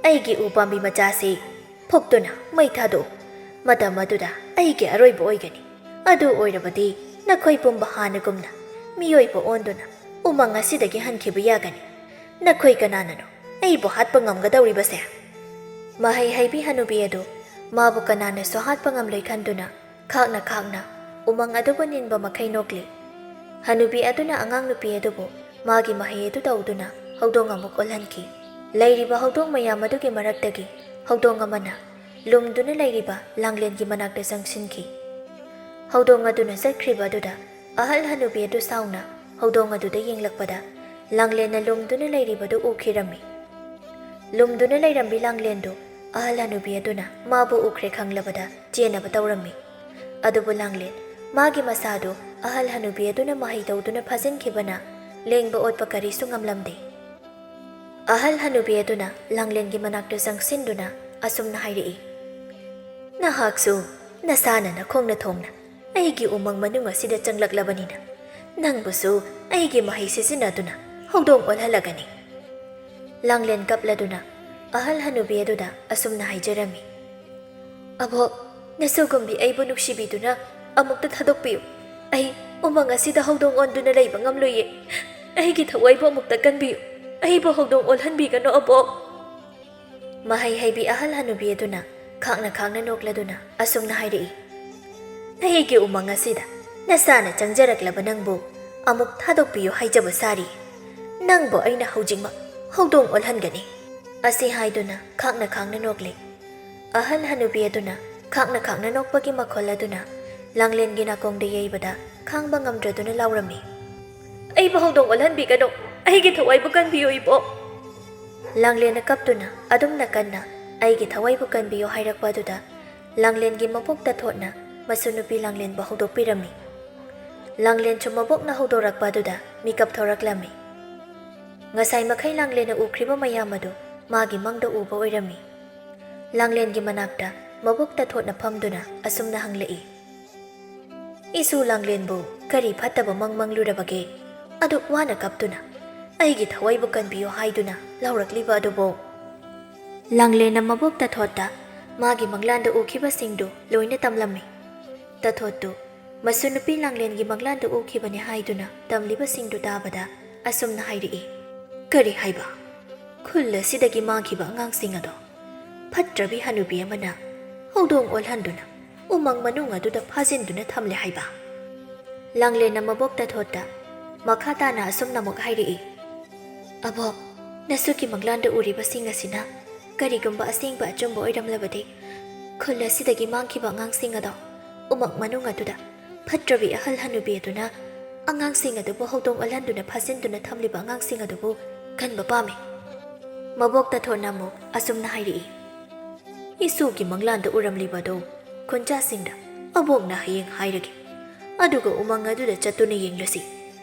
ꯑꯩꯒꯤ ꯎ ꯄꯥꯝꯕꯤ ꯃꯆꯥꯁꯤ ꯐꯨꯛꯇꯨꯅ ꯃꯩ ꯊꯥꯗꯣꯛꯎ꯫ ꯃꯇꯝ ꯑꯗꯨꯗ ꯑꯩꯒꯤ ꯑꯔꯣꯏꯕ ꯑꯣꯏꯒꯅꯤ꯫ ꯑꯗꯨ ꯑꯣꯏꯔꯕꯗꯤ ꯅꯈꯣꯏ ꯄꯨꯝꯕ ꯍꯥꯟꯅꯒꯨꯝꯅ ꯃꯤꯑꯣꯏꯕ ꯑꯣꯟꯗꯨꯅ ꯎꯃꯪ ꯑꯁꯤꯗꯒꯤ ꯍꯟꯈꯤꯕ ꯌꯥꯒꯅꯤ꯫ ꯅꯈꯣꯏ ꯀꯅꯥꯅꯅꯣ ꯑꯩꯕꯨ ꯍꯥꯠꯄ ꯉꯝꯒꯗꯧꯔꯤꯕꯁꯦ?" ꯃꯍꯩ ꯍꯩꯕꯤ ꯍꯅꯨꯕꯤ ꯑꯗꯨ ꯃꯥꯕꯨ ꯀꯅꯥꯅꯁꯨ ꯍꯥꯠꯄ ꯉꯝꯂꯣꯏ ꯈꯟꯗꯨꯅ ꯈꯥꯛꯅ ꯈꯥꯛꯅ ꯎꯃꯪ ꯑꯗꯨꯕꯨ ꯅꯤꯟꯕ ꯃꯈꯩ ꯅꯣꯛꯂꯤ꯫ ꯍꯅꯨꯕꯤ ꯑꯗꯨꯅ ꯑꯉꯥꯡ ꯅꯨꯄꯤ ꯑꯗꯨꯕꯨ ꯃꯥꯒꯤ ꯃꯍꯩ ꯑꯗꯨ ꯇꯧꯗꯨꯅ ꯍꯧꯗꯣꯡ ꯑꯃꯨꯛ ꯑꯣꯜꯍꯟꯈꯤ꯫ ꯂꯩꯔꯤꯕ ꯍꯧꯗꯣꯡ ꯃꯌꯥꯝ ꯑꯗꯨꯒꯤ ꯃꯔꯛꯇꯒꯤ ꯍꯧꯗꯣꯡ ꯑꯃꯅ ꯂꯨꯝꯗꯨꯅ ꯂꯩꯔꯤꯕ ꯂꯥꯡꯂꯦꯟꯒꯤ ꯃꯅꯥꯛꯇ ꯆꯪꯁꯤꯟꯈꯤ꯫ ꯍꯧꯗꯣꯡ ꯑꯗꯨꯅ ꯆꯠꯈ꯭ꯔꯤꯕ ꯑꯗꯨꯗ ꯑꯍꯜ ꯍꯅꯨꯕꯤ ꯑꯗꯨ ꯁꯥꯎꯅ ꯍꯧꯗꯣꯡ ꯑꯗꯨꯗ ꯌꯦꯡꯂꯛꯄꯗ ꯂꯥꯡꯂꯦꯟꯅ ꯂꯨꯝꯗꯨꯅ ꯂꯩꯔꯤꯕꯗꯨ ꯎꯈꯤꯔꯝꯃꯤ꯫ ꯂꯨꯝꯗꯨꯅ ꯂꯩꯔꯝꯕꯤ ꯂꯥꯡꯂꯦꯟꯗꯨ ꯑꯍꯜ ꯍꯅꯨꯕꯤ ꯑꯗꯨꯅ ꯃꯥꯕꯨ ꯎꯈ꯭ꯔꯦ ꯈꯪꯂꯕꯗ ꯆꯦꯟꯅꯕ ꯇꯧꯔꯝꯃꯤ꯫ ꯑꯗꯨꯕꯨ ꯂꯥꯡꯂꯦꯟ ꯃꯥꯒꯤ ꯃꯁꯥꯗꯨ ꯑꯍꯜ ꯍꯅꯨꯕꯤ ꯑꯗꯨꯅ ꯃꯍꯩ ꯇꯧꯗꯨꯅ ꯐꯥꯖꯤꯟꯈꯤꯕꯅ ꯂꯦꯡꯕ ꯑꯣꯠꯄ ꯀꯔꯤꯁꯨ ꯉꯝꯂꯝꯗꯦ꯫ ꯑꯍꯜ ꯍꯅꯨꯕꯤ ꯑꯗꯨꯅ ꯂꯥꯡꯂꯦꯟꯒꯤ ꯃꯅꯥꯛꯇ ꯆꯪꯁꯤꯟꯗꯨꯅ ꯑꯁꯨꯝꯅ ꯍꯥꯏꯔꯛꯏ, "ꯅꯍꯥꯛꯁꯨ ꯅꯁꯥꯅ ꯅꯈꯣꯡꯅ ꯊꯣꯡꯅ ꯑꯩꯒꯤ ꯎꯃꯪ ꯃꯅꯨꯡ ꯑꯁꯤꯗ ꯆꯪꯂꯛꯂꯕꯅꯤꯅ, ꯅꯪꯕꯨꯁꯨ ꯑꯩꯒꯤ ꯃꯍꯩ ꯁꯤꯖꯤꯟꯅꯗꯨꯅ ꯍꯧꯗꯣꯡ ꯑꯣꯜꯍꯜꯂꯒꯅꯤ꯫" ꯂꯥꯡꯂꯦꯟ ꯀꯞꯂꯗꯨꯅ ꯑꯍꯜ ꯍꯅꯨꯕꯤ ꯑꯗꯨꯗ ꯑꯁꯨꯝꯅ ꯍꯥꯏꯖꯔꯝꯃꯤ, "ꯑꯕꯣꯛ, ꯅꯁꯨꯒꯨꯝꯕꯤ ꯑꯩꯕꯨ ꯅꯨꯡꯁꯤꯕꯤꯗꯨꯅ ꯑꯃꯨꯛꯇ ꯊꯥꯗꯣꯛꯄꯤꯌꯨ꯫ ꯑꯩ ꯎꯃꯪ ꯑꯁꯤꯗ ꯍꯧꯗꯣꯡ ꯑꯣꯟꯗꯨꯅ ꯂꯩꯕ ꯉꯝꯂꯣꯏꯌꯦ꯫ ꯑꯩꯒꯤ ꯊꯋꯥꯏꯕꯨ ꯑꯃꯨꯛꯇ ꯀꯟꯕꯤꯌꯨ꯫ ꯑꯩꯕꯨ ꯍꯧꯗꯣꯡ ꯑꯣꯜꯍꯟꯕꯤꯒꯅꯨ, ꯑꯕꯣꯛ꯫" ꯃꯍꯩ ꯍꯩꯕꯤ ꯑꯍꯜ ꯍꯅꯨꯕꯤ ꯑꯗꯨꯅ ꯈꯥꯛꯅ ꯈꯥꯛꯅ ꯅꯣꯛꯂꯗꯨꯅ ꯑꯁꯨꯝꯅ ꯍꯥꯏꯔꯛꯏ, "ꯑꯩꯒꯤ ꯎꯃꯪ ꯑꯁꯤꯗ ꯅꯁꯥꯅ ꯆꯪꯖꯔꯛꯂꯕ ꯅꯪꯕꯨ ꯑꯃꯨꯛ ꯊꯥꯗꯣꯛꯄꯤꯌꯨ ꯍꯥꯏꯖꯕ ꯁꯥꯔꯤ꯫ ꯅꯪꯕꯨ ꯑꯩꯅ ꯍꯧꯖꯤꯛꯃꯛ ꯍꯧꯗꯣꯡ ꯑꯣꯜꯍꯟꯒꯅꯤ꯫" ꯑꯁꯤ ꯍꯥꯏꯗꯨꯅ ꯈꯥꯛꯅ ꯈꯥꯛꯅ ꯅꯣꯛꯂꯤ꯫ ꯑꯍꯜ ꯍꯅꯨꯕꯤ ꯑꯗꯨꯅ ꯈꯥꯛꯅ ꯈꯥꯛꯅ ꯅꯣꯛꯄꯒꯤ ꯃꯈꯣꯜ ꯑꯗꯨꯅ ꯂꯥꯡꯂꯦꯟꯒꯤ ꯅꯥꯀꯣꯡꯗ ꯌꯩꯕꯗ ꯈꯥꯡꯕ ꯉꯝꯗ꯭ꯔꯗꯨꯅ ꯂꯥꯎꯔꯝꯃꯤ, "ꯑꯩꯕꯨ ꯍꯧꯗꯣꯡ ꯑꯣꯜꯍꯟꯕꯤꯒꯅꯨ꯫ ꯑꯩꯒꯤ ꯊꯋꯥꯏꯕꯨ ꯀꯟꯕꯤꯌꯨ, ꯏꯕꯣꯛ꯫" ꯂꯥꯡꯂꯦꯟꯅ ꯀꯞꯇꯨꯅ ꯑꯗꯨꯝꯅ ꯀꯟꯅ "ꯑꯩꯒꯤ ꯊꯋꯥꯏꯕꯨ ꯀꯟꯕꯤꯌꯨ" ꯍꯥꯏꯔꯛꯄ ꯑꯗꯨꯗ ꯂꯥꯡꯂꯦꯟꯒꯤ ꯃꯕꯨꯛꯇ ꯊꯣꯠꯅ ꯃꯁꯨ ꯅꯨꯄꯤ ꯂꯥꯡꯂꯦꯟꯕꯨ ꯍꯧꯗꯣꯛꯄꯤꯔꯝꯃꯤ꯫ ꯂꯥꯡꯂꯦꯟꯁꯨ ꯃꯕꯣꯛꯅ ꯍꯧꯗꯣꯔꯛꯄ ꯑꯗꯨꯗ ꯃꯤꯀꯞ ꯊꯣꯔꯛꯂꯝꯃꯤ꯫ ꯉꯁꯥꯏ ꯃꯈꯩ ꯂꯥꯡꯂꯦꯟꯅ ꯎꯈ꯭ꯔꯤꯕ ꯃꯌꯥꯝ ꯑꯗꯨ ꯃꯥꯒꯤ ꯃꯪꯗ ꯎꯕ ꯑꯣꯏꯔꯝꯃꯤ꯫ ꯂꯥꯡꯂꯦꯟꯒꯤ ꯃꯅꯥꯛꯇ ꯃꯕꯨꯛꯇ ꯊꯣꯠꯅ ꯐꯝꯗꯨꯅ ꯑꯁꯨꯝꯅ ꯍꯪꯂꯛꯏ, "ꯏꯁꯨ ꯂꯥꯡꯂꯦꯟꯕꯨ ꯀꯔꯤ ꯐꯠꯇꯕ ꯃꯪ ꯃꯪꯂꯨꯔꯕꯒꯦ? ꯑꯗꯨꯛ ꯋꯥꯅ ꯀꯞꯇꯨꯅ?" ꯑꯩꯒꯤ ꯊꯋꯥꯏꯕꯨ ꯀꯟꯕꯤꯌꯨ ꯍꯥꯏꯗꯨꯅ ꯂꯥꯎꯔꯛꯂꯤꯕ ꯑꯗꯨꯕꯨ꯫ ꯂꯥꯡꯂꯦꯟꯅ ꯃꯕꯣꯛ ꯇꯥꯊꯣꯠꯇ ꯃꯥꯒꯤ ꯃꯪꯂꯥꯟꯗ ꯎꯈꯤꯕꯁꯤꯡꯗꯨ ꯂꯣꯏꯅ ꯇꯝꯂꯝꯃꯤ꯫ ꯇꯥꯊꯣꯠꯇꯨ ꯃꯁꯨ ꯅꯨꯄꯤ ꯂꯥꯡꯂꯦꯟꯒꯤ ꯃꯪꯂꯥꯟꯗ ꯎꯈꯤꯕꯅꯤ ꯍꯥꯏꯗꯨꯅ ꯇꯝꯂꯤꯕꯁꯤꯡꯗꯨ ꯇꯥꯕꯗ ꯑꯁꯨꯝꯅ ꯍꯥꯏꯔꯛꯏ, "ꯀꯔꯤ ꯍꯥꯏꯕ? ꯈꯨꯜ ꯑꯁꯤꯗꯒꯤ ꯃꯥꯡꯈꯤꯕ ꯑꯉꯥꯡꯁꯤꯡ ꯑꯗꯣ ꯐꯠꯇ꯭ꯔꯕꯤ ꯍꯅꯨꯕꯤ ꯑꯃꯅ ꯍꯧꯗꯣꯡ ꯑꯣꯜꯍꯟꯗꯨꯅ ꯎꯃꯪ ꯃꯅꯨꯡ ꯑꯗꯨꯗ ꯐꯥꯖꯤꯟꯗꯨꯅ ꯊꯝꯂꯦ ꯍꯥꯏꯕ?" ꯂꯥꯡꯂꯦꯟꯅ ꯃꯕꯣꯛ ꯇꯥꯊꯣꯠꯇ ꯃꯈꯥ ꯇꯥꯅ ꯑꯁꯨꯝꯅ ꯑꯃꯨꯛ ꯍꯥꯏꯔꯛꯏ, "ꯑꯕꯣꯛ, ꯅꯁꯨꯒꯤ ꯃꯪꯂꯥꯟꯗ ꯎꯔꯤꯕꯁꯤꯡ ꯑꯁꯤꯅ ꯀꯔꯤꯒꯨꯝꯕ ꯑꯁꯦꯡꯕ ꯑꯆꯨꯝꯕ ꯑꯣꯏꯔꯝꯂꯕꯗꯤ, ꯈꯨꯜ ꯑꯁꯤꯗꯒꯤ ꯃꯥꯡꯈꯤꯕ ꯑꯉꯥꯡꯁꯤꯡ ꯑꯗꯣ ꯎꯃꯪ ꯃꯅꯨꯡ ꯑꯗꯨꯗ ꯐꯠꯇ꯭ꯔꯕꯤ ꯑꯍꯜ ꯍꯅꯨꯕꯤ ꯑꯗꯨꯅ ꯑꯉꯥꯡꯁꯤꯡ ꯑꯗꯨꯕꯨ ꯍꯧꯗꯣꯡ ꯑꯣꯜꯍꯟꯗꯨꯅ ꯐꯥꯖꯤꯟꯗꯨꯅ ꯊꯝꯂꯤꯕ ꯑꯉꯥꯡꯁꯤꯡ ꯑꯗꯨꯕꯨ ꯀꯟꯕ ꯄꯥꯝꯃꯤ꯫" ꯃꯕꯣꯛ ꯇꯥꯊꯣꯠꯅ ꯑꯃꯨꯛ ꯑꯁꯨꯝꯅ ꯍꯥꯏꯔꯛꯏ, "ꯏꯁꯨꯒꯤ ꯃꯪꯂꯥꯟꯗ ꯎꯔꯝꯂꯤꯕꯗꯨ ꯈꯨꯟꯖꯥꯁꯤꯡꯗ ꯑꯕꯣꯛꯅ ꯍꯌꯦꯡ ꯍꯥꯏꯔꯒꯦ꯫ ꯑꯗꯨꯒ ꯎꯃꯪ ꯑꯗꯨꯗ ꯆꯠꯇꯨꯅ ꯌꯦꯡꯂꯁꯤ꯫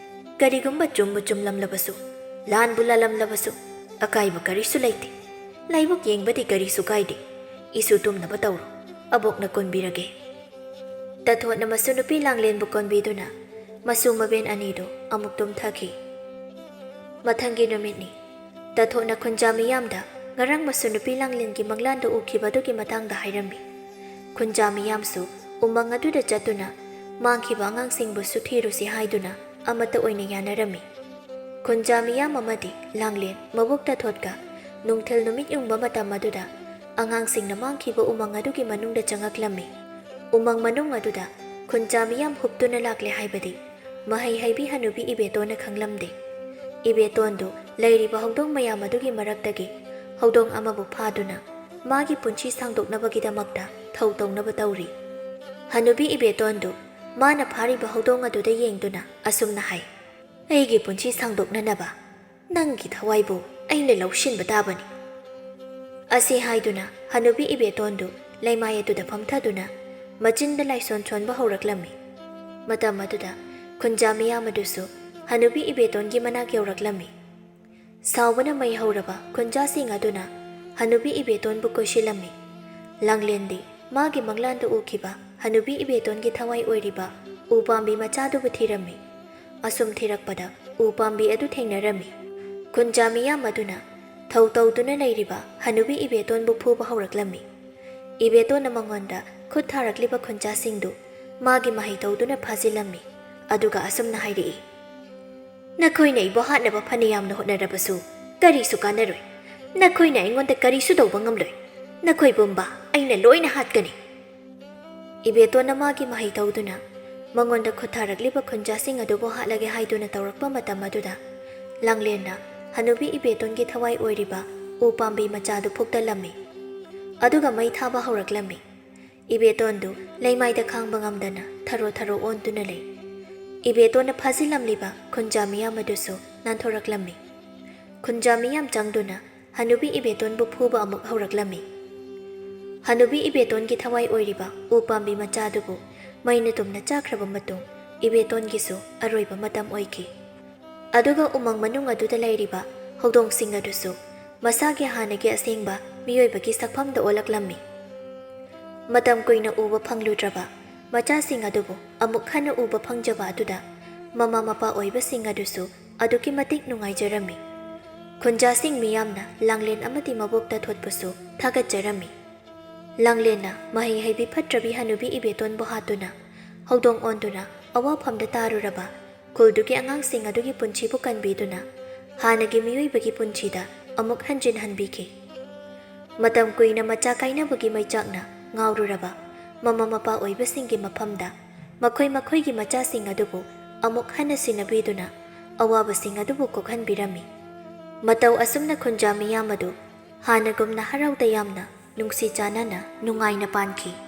ꯀꯔꯤꯒꯨꯝꯕ ꯆꯨꯝꯕꯨ ꯆꯨꯝꯂꯝꯂꯕꯁꯨ, ꯂꯥꯟꯕꯨ ꯂꯥꯜꯂꯝꯂꯕꯁꯨ, ꯑꯀꯥꯏꯕ ꯀꯔꯤꯁꯨ ꯂꯩꯇꯦ꯫ ꯂꯥꯏꯕꯛ ꯌꯦꯡꯕꯗꯤ ꯀꯔꯤꯁꯨ ꯀꯥꯏꯗꯦ꯫ ꯏꯁꯨ ꯇꯨꯝꯅꯕ ꯇꯧꯔꯣ, ꯑꯕꯣꯛꯅ ꯀꯣꯟꯕꯤꯔꯒꯦ꯫" ꯇꯥꯊꯣꯠꯅ ꯃꯁꯨ ꯅꯨꯄꯤ ꯂꯥꯡꯂꯦꯟꯕꯨ ꯀꯣꯟꯕꯤꯗꯨꯅ ꯃꯁꯨ ꯃꯕꯦꯟ ꯑꯅꯤꯗꯨ ꯑꯃꯨꯛ ꯇꯨꯝꯊꯈꯤ꯫ ꯃꯊꯪꯒꯤ ꯅꯨꯃꯤꯠꯅꯤ꯫ ꯇꯥꯊꯣꯠꯅ ꯈꯨꯟꯖꯥ ꯃꯤꯌꯥꯝꯗ ꯉꯔꯥꯡ ꯃꯁꯨ ꯅꯨꯄꯤ ꯂꯥꯡꯂꯦꯟꯒꯤ ꯃꯪꯂꯥꯟꯗ ꯎꯈꯤꯕꯗꯨꯒꯤ ꯃꯇꯥꯡꯗ ꯍꯥꯏꯔꯝꯃꯤ꯫ ꯈꯨꯟꯖꯥ ꯃꯤꯌꯥꯝꯁꯨ ꯎꯃꯪ ꯑꯗꯨꯗ ꯆꯠꯇꯨꯅ ꯃꯥꯡꯈꯤꯕ ꯑꯉꯥꯡꯁꯤꯡꯕꯨꯁꯨ ꯊꯤꯔꯨꯁꯤ ꯍꯥꯏꯗꯨꯅ ꯑꯃꯠꯇ ꯑꯣꯏꯅ ꯌꯥꯅꯔꯝꯃꯤ꯫ ꯈꯨꯟꯖꯥ ꯃꯤꯌꯥꯝ ꯑꯃꯗꯤ ꯂꯥꯡꯂꯦꯟ ꯃꯕꯣꯛ ꯇꯥꯊꯣꯠꯀ ꯅꯨꯡꯊꯤꯜ ꯅꯨꯃꯤꯠ ꯌꯨꯡꯕ ꯃꯇꯝ ꯑꯗꯨꯗ ꯑꯉꯥꯡꯁꯤꯡꯅ ꯃꯥꯡꯈꯤꯕ ꯎꯃꯪ ꯑꯗꯨꯒꯤ ꯃꯅꯨꯡꯗ ꯆꯪꯉꯛꯂꯝꯃꯤ꯫ ꯎꯃꯪ ꯃꯅꯨꯡ ꯑꯗꯨꯗ ꯈꯨꯟꯖꯥ ꯃꯤꯌꯥꯝ ꯍꯨꯞꯇꯨꯅ ꯂꯥꯛꯂꯦ ꯍꯥꯏꯕꯗꯤ ꯃꯍꯩ ꯍꯩꯕꯤ ꯍꯅꯨꯕꯤ ꯏꯕꯦꯇꯣꯟꯅ ꯈꯪꯂꯝꯗꯦ꯫ ꯏꯕꯦꯇꯣꯟꯗꯨ ꯂꯩꯔꯤꯕ ꯍꯧꯗꯣꯡ ꯃꯌꯥꯝ ꯑꯗꯨꯒꯤ ꯃꯔꯛꯇꯒꯤ ꯍꯧꯗꯣꯡ ꯑꯃꯕꯨ ꯐꯥꯗꯨꯅ ꯃꯥꯒꯤ ꯄꯨꯟꯁꯤ ꯁꯥꯡꯗꯣꯛꯅꯕꯒꯤꯗꯃꯛꯇ ꯊꯧ ꯇꯧꯅꯕ ꯇꯧꯔꯤ꯫ ꯍꯅꯨꯕꯤ ꯏꯕꯦꯇꯣꯟꯗꯨ ꯃꯥꯅ ꯐꯥꯔꯤꯕ ꯍꯧꯗꯣꯡ ꯑꯗꯨꯗ ꯌꯦꯡꯗꯨꯅ ꯑꯁꯨꯝꯅ ꯍꯥꯏ, "ꯑꯩꯒꯤ ꯄꯨꯟꯁꯤ ꯁꯥꯡꯗꯣꯛꯅꯅꯕ ꯅꯪꯒꯤ ꯊꯋꯥꯏꯕꯨ ꯑꯩꯅ ꯂꯧꯁꯤꯟꯕ ꯇꯥꯕꯅꯤ꯫" ꯑꯁꯤ ꯍꯥꯏꯗꯨꯅ ꯍꯅꯨꯕꯤ ꯏꯕꯦꯇꯣꯟꯗꯨ ꯂꯩꯃꯥꯏ ꯑꯗꯨꯗ ꯐꯝꯊꯗꯨꯅ ꯃꯆꯤꯟꯗ ꯂꯥꯏꯁꯣꯟ ꯁꯣꯟꯕ ꯍꯧꯔꯛꯂꯝꯃꯤ꯫ ꯃꯇꯝ ꯑꯗꯨꯗ ꯈꯨꯟꯖꯥ ꯃꯤꯌꯥꯝ ꯑꯗꯨꯁꯨ ꯍꯅꯨꯕꯤ ꯏꯕꯦꯇꯣꯟꯒꯤ ꯃꯅꯥꯛ ꯌꯧꯔꯛꯂꯝꯃꯤ꯫ ꯁꯥꯎꯕꯅ ꯃꯩ ꯍꯧꯔꯕ ꯈꯨꯟꯖꯥꯁꯤꯡ ꯑꯗꯨꯅ ꯍꯅꯨꯕꯤ ꯏꯕꯦꯇꯣꯟꯕꯨ ꯀꯣꯏꯁꯤꯜꯂꯝꯃꯤ꯫ ꯂꯥꯡꯂꯦꯟꯗꯤ ꯃꯥꯒꯤ ꯃꯪꯂꯥꯟꯗ ꯎꯈꯤꯕ ꯍꯅꯨꯕꯤ ꯏꯕꯦꯇꯣꯟꯒꯤ ꯊꯋꯥꯏ ꯑꯣꯏꯔꯤꯕ ꯎ ꯄꯥꯝꯕꯤ ꯃꯆꯥꯗꯨꯕꯨ ꯊꯤꯔꯝꯃꯤ꯫ ꯑꯁꯨꯝ ꯊꯤꯔꯛꯄꯗ ꯎ ꯄꯥꯝꯕꯤ ꯑꯗꯨ ꯊꯦꯡꯅꯔꯝꯃꯤ꯫ ꯈꯨꯟꯖꯥ ꯃꯤꯌꯥꯝ ꯑꯗꯨꯅ ꯊꯧ ꯇꯧꯗꯨꯅ ꯂꯩꯔꯤꯕ ꯍꯅꯨꯕꯤ ꯏꯕꯦꯇꯣꯟꯕꯨ ꯐꯨꯕ ꯍꯧꯔꯛꯂꯝꯃꯤ꯫ ꯏꯕꯦꯇꯣꯟꯅ ꯃꯉꯣꯟꯗ ꯈꯨꯠ ꯊꯥꯔꯛꯂꯤꯕ ꯈꯨꯟꯖꯥꯁꯤꯡꯗꯨ ꯃꯥꯒꯤ ꯃꯍꯩ ꯇꯧꯗꯨꯅ ꯐꯥꯖꯤꯜꯂꯝꯃꯤ꯫ ꯑꯗꯨꯒ ꯑꯁꯨꯝꯅ ꯍꯥꯏꯔꯛꯏ, "ꯅꯈꯣꯏꯅ ꯑꯩꯕꯨ ꯍꯥꯠꯅꯕ ꯐꯅ ꯌꯥꯝꯅ ꯍꯣꯠꯅꯔꯕꯁꯨ ꯀꯔꯤꯁꯨ ꯀꯥꯟꯅꯔꯣꯏ꯫ ꯅꯈꯣꯏꯅ ꯑꯩꯉꯣꯟꯗ ꯀꯔꯤꯁꯨ ꯇꯧꯕ ꯉꯝꯂꯣꯏ꯫ ꯅꯈꯣꯏ ꯄꯨꯝꯕ ꯑꯩꯅ ꯂꯣꯏꯅ ꯍꯥꯠꯀꯅꯤ"꯫ ꯏꯕꯦꯇꯣꯟꯅ ꯃꯥꯒꯤ ꯃꯍꯩ ꯇꯧꯗꯨꯅ ꯃꯉꯣꯟꯗ ꯈꯨꯠ ꯊꯥꯔꯛꯂꯤꯕ ꯈꯨꯟꯖꯥꯁꯤꯡ ꯑꯗꯨꯕꯨ ꯍꯥꯠꯂꯒꯦ ꯍꯥꯏꯗꯨꯅ ꯇꯧꯔꯛꯄ ꯃꯇꯝ ꯑꯗꯨꯗ, ꯂꯥꯡꯂꯦꯟꯅ ꯍꯅꯨꯕꯤ ꯏꯕꯦꯇꯣꯟꯒꯤ ꯊꯋꯥꯏ ꯑꯣꯏꯔꯤꯕ ꯎ ꯄꯥꯝꯕꯤ ꯃꯆꯥꯗꯨ ꯐꯨꯛꯇꯠꯂꯝꯃꯤ꯫ ꯑꯗꯨꯒ ꯃꯩ ꯊꯥꯕ ꯍꯧꯔꯛꯂꯝꯃꯤ꯫ ꯏꯕꯦꯇꯣꯟꯗꯨ ꯂꯩꯃꯥꯏꯗ ꯈꯥꯡꯕ ꯉꯝꯗꯅ ꯊꯔꯣ ꯊꯔꯣ ꯑꯣꯟꯗꯨꯅ ꯂꯩ꯫ ꯏꯕꯦꯇꯣꯟꯅ ꯐꯥꯖꯤꯜꯂꯝꯂꯤꯕ ꯈꯨꯟꯖꯥ ꯃꯤꯌꯥꯝ ꯑꯗꯨꯁꯨ ꯅꯥꯟꯊꯣꯔꯛꯂꯝꯃꯤ꯫ ꯈꯨꯟꯖꯥ ꯃꯤꯌꯥꯝ ꯆꯪꯗꯨꯅ ꯍꯅꯨꯕꯤ ꯏꯕꯦꯇꯣꯟꯕꯨ ꯐꯨꯕ ꯑꯃꯨꯛ ꯍꯧꯔꯛꯂꯝꯃꯤ꯫ ꯍꯅꯨꯕꯤ ꯏꯕꯦꯇꯣꯟꯒꯤ ꯊꯋꯥꯏ ꯑꯣꯏꯔꯤꯕ ꯎ ꯄꯥꯝꯕꯤ ꯃꯆꯥꯗꯨꯕꯨ ꯃꯩꯅ ꯇꯨꯝꯅ ꯆꯥꯈ꯭ꯔꯕ ꯃꯇꯨꯡ, ꯏꯕꯦꯇꯣꯟꯒꯤꯁꯨ ꯑꯔꯣꯏꯕ ꯃꯇꯝ ꯑꯣꯏꯈꯤ꯫ ꯑꯗꯨꯒ ꯎꯃꯪ ꯃꯅꯨꯡ ꯑꯗꯨꯗ ꯂꯩꯔꯤꯕ ꯍꯧꯗꯣꯡꯁꯤꯡ ꯑꯗꯨꯁꯨ ꯃꯁꯥꯒꯤ ꯍꯥꯟꯅꯒꯤ ꯑꯁꯦꯡꯕ ꯃꯤꯑꯣꯏꯕꯒꯤ ꯁꯛꯐꯝꯗ ꯑꯣꯜꯂꯛꯂꯝꯃꯤ꯫ ꯃꯇꯝ ꯀꯨꯏꯅ ꯎꯕ ꯐꯪꯂꯨꯗ꯭ꯔꯕ ꯃꯆꯥꯁꯤꯡ ꯑꯗꯨꯕꯨ ꯑꯃꯨꯛ ꯍꯟꯅ ꯎꯕ ꯐꯪꯖꯕ ꯑꯗꯨꯗ ꯃꯃꯥ ꯃꯄꯥ ꯑꯣꯏꯕꯁꯤꯡ ꯑꯗꯨꯁꯨ ꯑꯗꯨꯛꯀꯤ ꯃꯇꯤꯛ ꯅꯨꯡꯉꯥꯏꯖꯔꯝꯃꯤ꯫ ꯈꯨꯟꯖꯥꯁꯤꯡ ꯃꯤꯌꯥꯝꯅ ꯂꯥꯡꯂꯦꯟ ꯑꯃꯗꯤ ꯃꯕꯣꯛꯇ ꯊꯣꯠꯄꯁꯨ ꯊꯥꯒꯠꯆꯔꯝꯃꯤ꯫ ꯂꯥꯡꯂꯦꯟꯅ ꯃꯍꯩ ꯍꯩꯕꯤ ꯐꯠꯇ꯭ꯔꯕꯤ ꯍꯅꯨꯕꯤ ꯏꯕꯦꯇꯣꯟꯕꯨ ꯍꯥꯠꯇꯨꯅ, ꯍꯧꯗꯣꯡ ꯑꯣꯟꯗꯨꯅ ꯑꯋꯥꯐꯝꯗ ꯇꯥꯔꯨꯔꯕ ꯈꯨꯜꯗꯨꯒꯤ ꯑꯉꯥꯡꯁꯤꯡ ꯑꯗꯨꯒꯤ ꯄꯨꯟꯁꯤꯕꯨ ꯀꯟꯕꯤꯗꯨꯅ, ꯍꯥꯟꯅꯒꯤ ꯃꯤꯑꯣꯏꯕꯒꯤ ꯄꯨꯟꯁꯤꯗ ꯑꯃꯨꯛ ꯍꯟꯖꯤꯟꯍꯟꯕꯤꯈꯤ꯫ ꯃꯇꯝ ꯀꯨꯏꯅ ꯃꯆꯥ ꯀꯥꯏꯅꯕꯒꯤ ꯃꯩꯆꯥꯛꯅ ꯉꯥꯎꯔꯨꯔꯕ ꯃꯃꯥ ꯃꯄꯥ ꯑꯣꯏꯕꯁꯤꯡꯒꯤ ꯃꯐꯝꯗ ꯃꯈꯣꯏ ꯃꯈꯣꯏꯒꯤ ꯃꯆꯥꯁꯤꯡ ꯑꯗꯨꯕꯨ ꯑꯃꯨꯛ ꯍꯟꯅ ꯁꯤꯟꯅꯕꯤꯗꯨꯅ ꯑꯋꯥꯕꯁꯤꯡ ꯑꯗꯨꯕꯨ ꯀꯣꯛꯍꯟꯕꯤꯔꯝꯃꯤ꯫ ꯃꯇꯧ ꯑꯁꯨꯝꯅ ꯈꯨꯟꯖꯥ ꯃꯤꯌꯥꯝ ꯑꯗꯨ ꯍꯥꯟꯅꯒꯨꯝꯅ ꯍꯔꯥꯎ ꯇꯌꯥꯝꯅ ꯅꯨꯡꯁꯤ ꯆꯥꯟꯅꯅ ꯅꯨꯡꯉꯥꯏꯅ ꯄꯥꯟꯈꯤ꯫